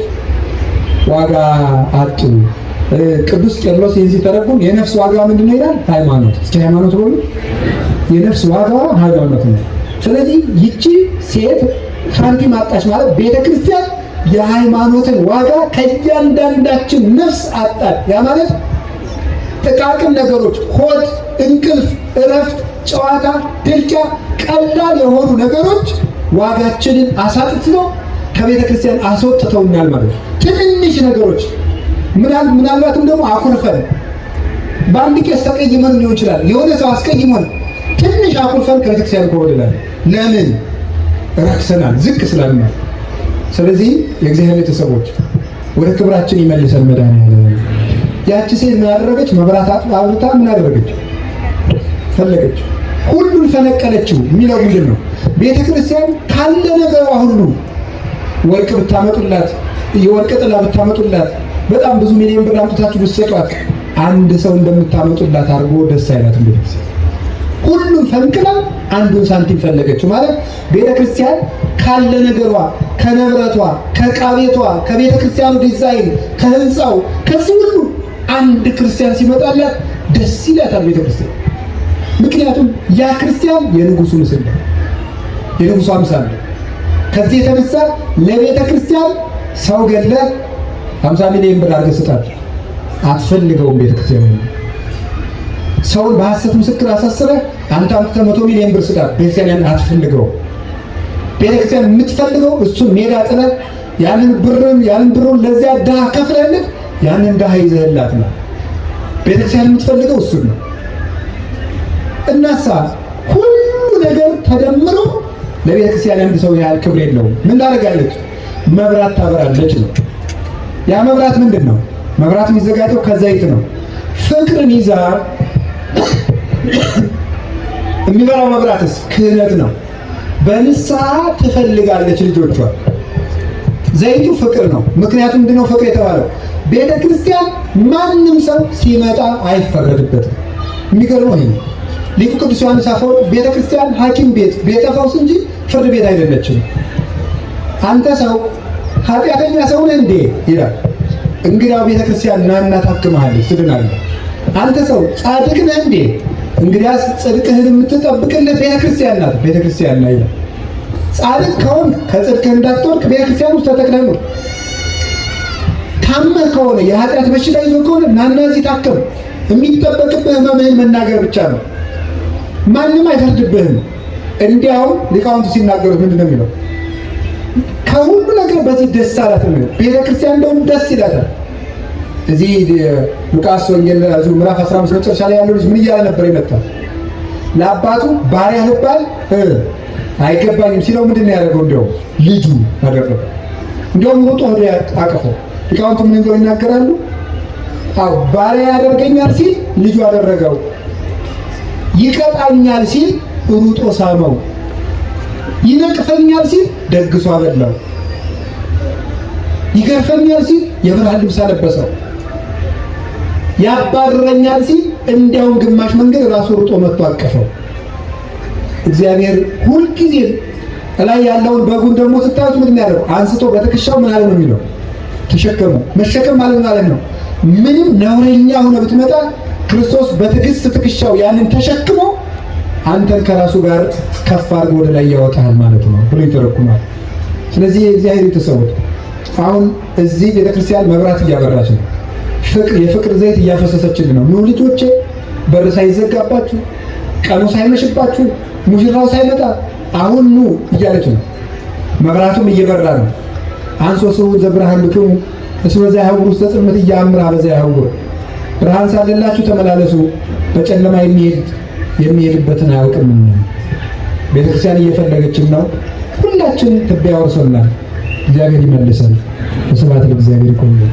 ዋጋ አጡ። ቅዱስ ቄርሎስ ይህን ሲተረጉም የነፍስ ዋጋ ምንድን ነው ይላል? ሃይማኖት። እስኪ ሃይማኖት በሉ። የነፍስ ዋጋዋ ሃይማኖት ነው። ስለዚህ ይቺ ሴት ሳንቲም አጣች ማለት ቤተክርስቲያን የሃይማኖትን ዋጋ ከእያንዳንዳችን ነፍስ አጣች። ያ ማለት ጥቃቅን ነገሮች፣ ሆድ፣ እንቅልፍ፣ እረፍት፣ ጨዋታ፣ ድርቂያ፣ ቀላል የሆኑ ነገሮች ዋጋችንን አሳጥተው ከቤተ ክርስቲያን አስወጥተውናል ማለት ነው። ትንንሽ ነገሮች ምናልባትም ደግሞ አኩርፈን በአንድ ቄስ ተቀይመን ሊሆን ይችላል። የሆነ ሰው አስቀይሞን ትንሽ አኩርፈን ከቤተ ክርስቲያን ኮበልላል። ለምን? ረክሰናል፣ ዝቅ ስላልናል። ስለዚህ የእግዚአብሔር ቤተሰቦች ወደ ክብራችን ይመልሰን መድኃኒዓለም። ያቺ ሴት ምን አደረገች? መብራት አብርታ ምን አደረገች? ፈለገች፣ ሁሉን ፈነቀለችው የሚለው ምንድን ነው? ቤተ ክርስቲያን ካለ ነገሯ ሁሉ ወርቅ ብታመጡላት፣ የወርቅ ጥላ ብታመጡላት፣ በጣም ብዙ ሚሊዮን ብር አምጥታችሁ ብትሰጧት አንድ ሰው እንደምታመጡላት አድርጎ ደስ አይላትም ቤተክርስቲያን። ሁሉም ፈንቅላ አንዱን ሳንቲም ፈለገችው ማለት ቤተክርስቲያን ካለ ነገሯ፣ ከንብረቷ፣ ከዕቃ ቤቷ፣ ከቤተክርስቲያኑ ዲዛይን፣ ከህንፃው፣ ከዚህ ሁሉ አንድ ክርስቲያን ሲመጣላት ደስ ይላታል ቤተክርስቲያን። ምክንያቱም ያ ክርስቲያን የንጉሱ ምስል ነው፣ የንጉሱ አምሳል ነው። ከዚህ የተነሳ ለቤተ ክርስቲያን ሰው ገለህ 50 ሚሊዮን ብር አድርገህ ስጣት አትፈልገውም። ቤተ ክርስቲያን ሰውን በሐሰት ምስክር አሳስረህ አንተ አምጥተህ 100 ሚሊዮን ብር ስጣት፣ ቤተክርስቲያን ያን አትፈልገውም። ቤተክርስቲያን የምትፈልገው እሱን ሜዳ ጥለህ ያንን ብሩን ለዚያ ድሃ ከፍለህለት ያንን ድሃ ይዘህላት ነው። ቤተክርስቲያን የምትፈልገው እሱን ነው። እናሳ ሁሉ ነገር ተደምሮ ለቤተክርስቲያን አንድ ሰው ያህል ክብር የለውም። ምን ታደርጋለች? መብራት ታበራለች ነው። ያ መብራት ምንድን ነው? መብራት የሚዘጋጀው ከዘይት ነው። ፍቅርን ይዛ የሚበራው መብራትስ ክህነት ነው። በንስሐ ትፈልጋለች ልጆቿ። ዘይቱ ፍቅር ነው። ምክንያቱም ምንድነው ፍቅር የተባለው? ቤተ ክርስቲያን ማንም ሰው ሲመጣ አይፈረድበትም። የሚገርመው ይሄ ነው። ሊቁ ቅዱስ ዮሐንስ አፈወርቅ ቤተ ክርስቲያን ሐኪም ቤት ቤተ ፈውስ እንጂ ፍርድ ቤት አይደለችም። አንተ ሰው ኃጢአተኛ ሰው ነህ እንዴ ይላል። እንግዲያው ቤተ ክርስቲያን ናና ታክምሃለች፣ ትድናለህ። አንተ ሰው ጻድቅ ነህ እንዴ? እንግዲያስ ጽድቅህን የምትጠብቅልህ ቤተ ክርስቲያን ናት፣ ቤተ ክርስቲያን ናት ይላል። ጻድቅ ከሆንክ ከጽድቅህ እንዳትወድቅ ቤተ ክርስቲያን ውስጥ ተተክለህ ኑር። ታመህ ከሆነ የኃጢአት በሽታ ይዞ ከሆነ ናና እዚህ ታከም። የሚጠበቅብህ ህመምህን መናገር ብቻ ነው። ማንም አይፈርድብህም። እንዲያውም ሊቃውንቱ ሲናገሩት ምንድን ነው የሚለው? ከሁሉ ነገር በዚህ ደስ አላት ነው የሚለው። ቤተ ክርስቲያን እንደውም ደስ ይላታል። እዚህ ሉቃስ ወንጌል እዚሁ ምዕራፍ 15 መጨረሻ ላይ ያለው ልጅ ምን እያለ ነበር የመጣው? ለአባቱ ባሪያ ልባል አይገባኝም ሲለው ምንድን ነው ያደረገው? እንዲያውም ልጁ አደረገው። እንዲያውም ሮጦ ወደ አቀፈው። ሊቃውንቱ ምን እንደው ይናገራሉ? አዎ ባሪያ ያደርገኛል ሲል ልጁ አደረገው። ይቀጣኛል ሲል ሩጦ ሳመው። ይነቅፈኛል ሲል ደግሶ አበላው። ይገርፈኛል ሲል የብርሃን ልብስ አለበሰው። ያባረረኛል ሲል እንዲያውም ግማሽ መንገድ ራሱ ሩጦ መጥቶ አቀፈው። እግዚአብሔር ሁልጊዜ እላይ ያለውን በጉን ደግሞ ስታዩት ምንድን ነው ያደረገው? አንስቶ በትከሻው ምን አለ ነው የሚለው? ተሸከመው። መሸከም ማለት ማለት ነው ምንም ነውረኛ ሆነ ብትመጣ ክርስቶስ በትዕግስት ትከሻው ያንን ተሸክሞ አንተን ከራሱ ጋር ከፍ አድርጎ ወደ ላይ ያወጣል ማለት ነው ብሎ ይተረኩማል። ስለዚህ የእግዚአብሔር ቤተሰቦች አሁን እዚህ ቤተክርስቲያን መብራት እያበራች ነው። ፍቅር የፍቅር ዘይት እያፈሰሰችልን ነው። ኑ ልጆቼ፣ በር ሳይዘጋባችሁ፣ ቀኑ ሳይመሽባችሁ፣ ሙሽራው ሳይመጣ አሁን ኑ እያለች ነው። መብራቱም እየበራ ነው። አንሶ ስቡ ዘብርሃን ልክሙ እስመ ዘያሐውር ውስተ ጽልመት ኢያአምር ኀበ ዘያሐውር። ብርሃን ሳለላችሁ ተመላለሱ፣ በጨለማ የሚሄድበትን አያውቅምና። ቤተክርስቲያን እየፈለገችን ነው። ሁላችን ትቢያ ወርሶናል። እግዚአብሔር ይመልሰን። ስብሐት ለእግዚአብሔር። ይቆየን።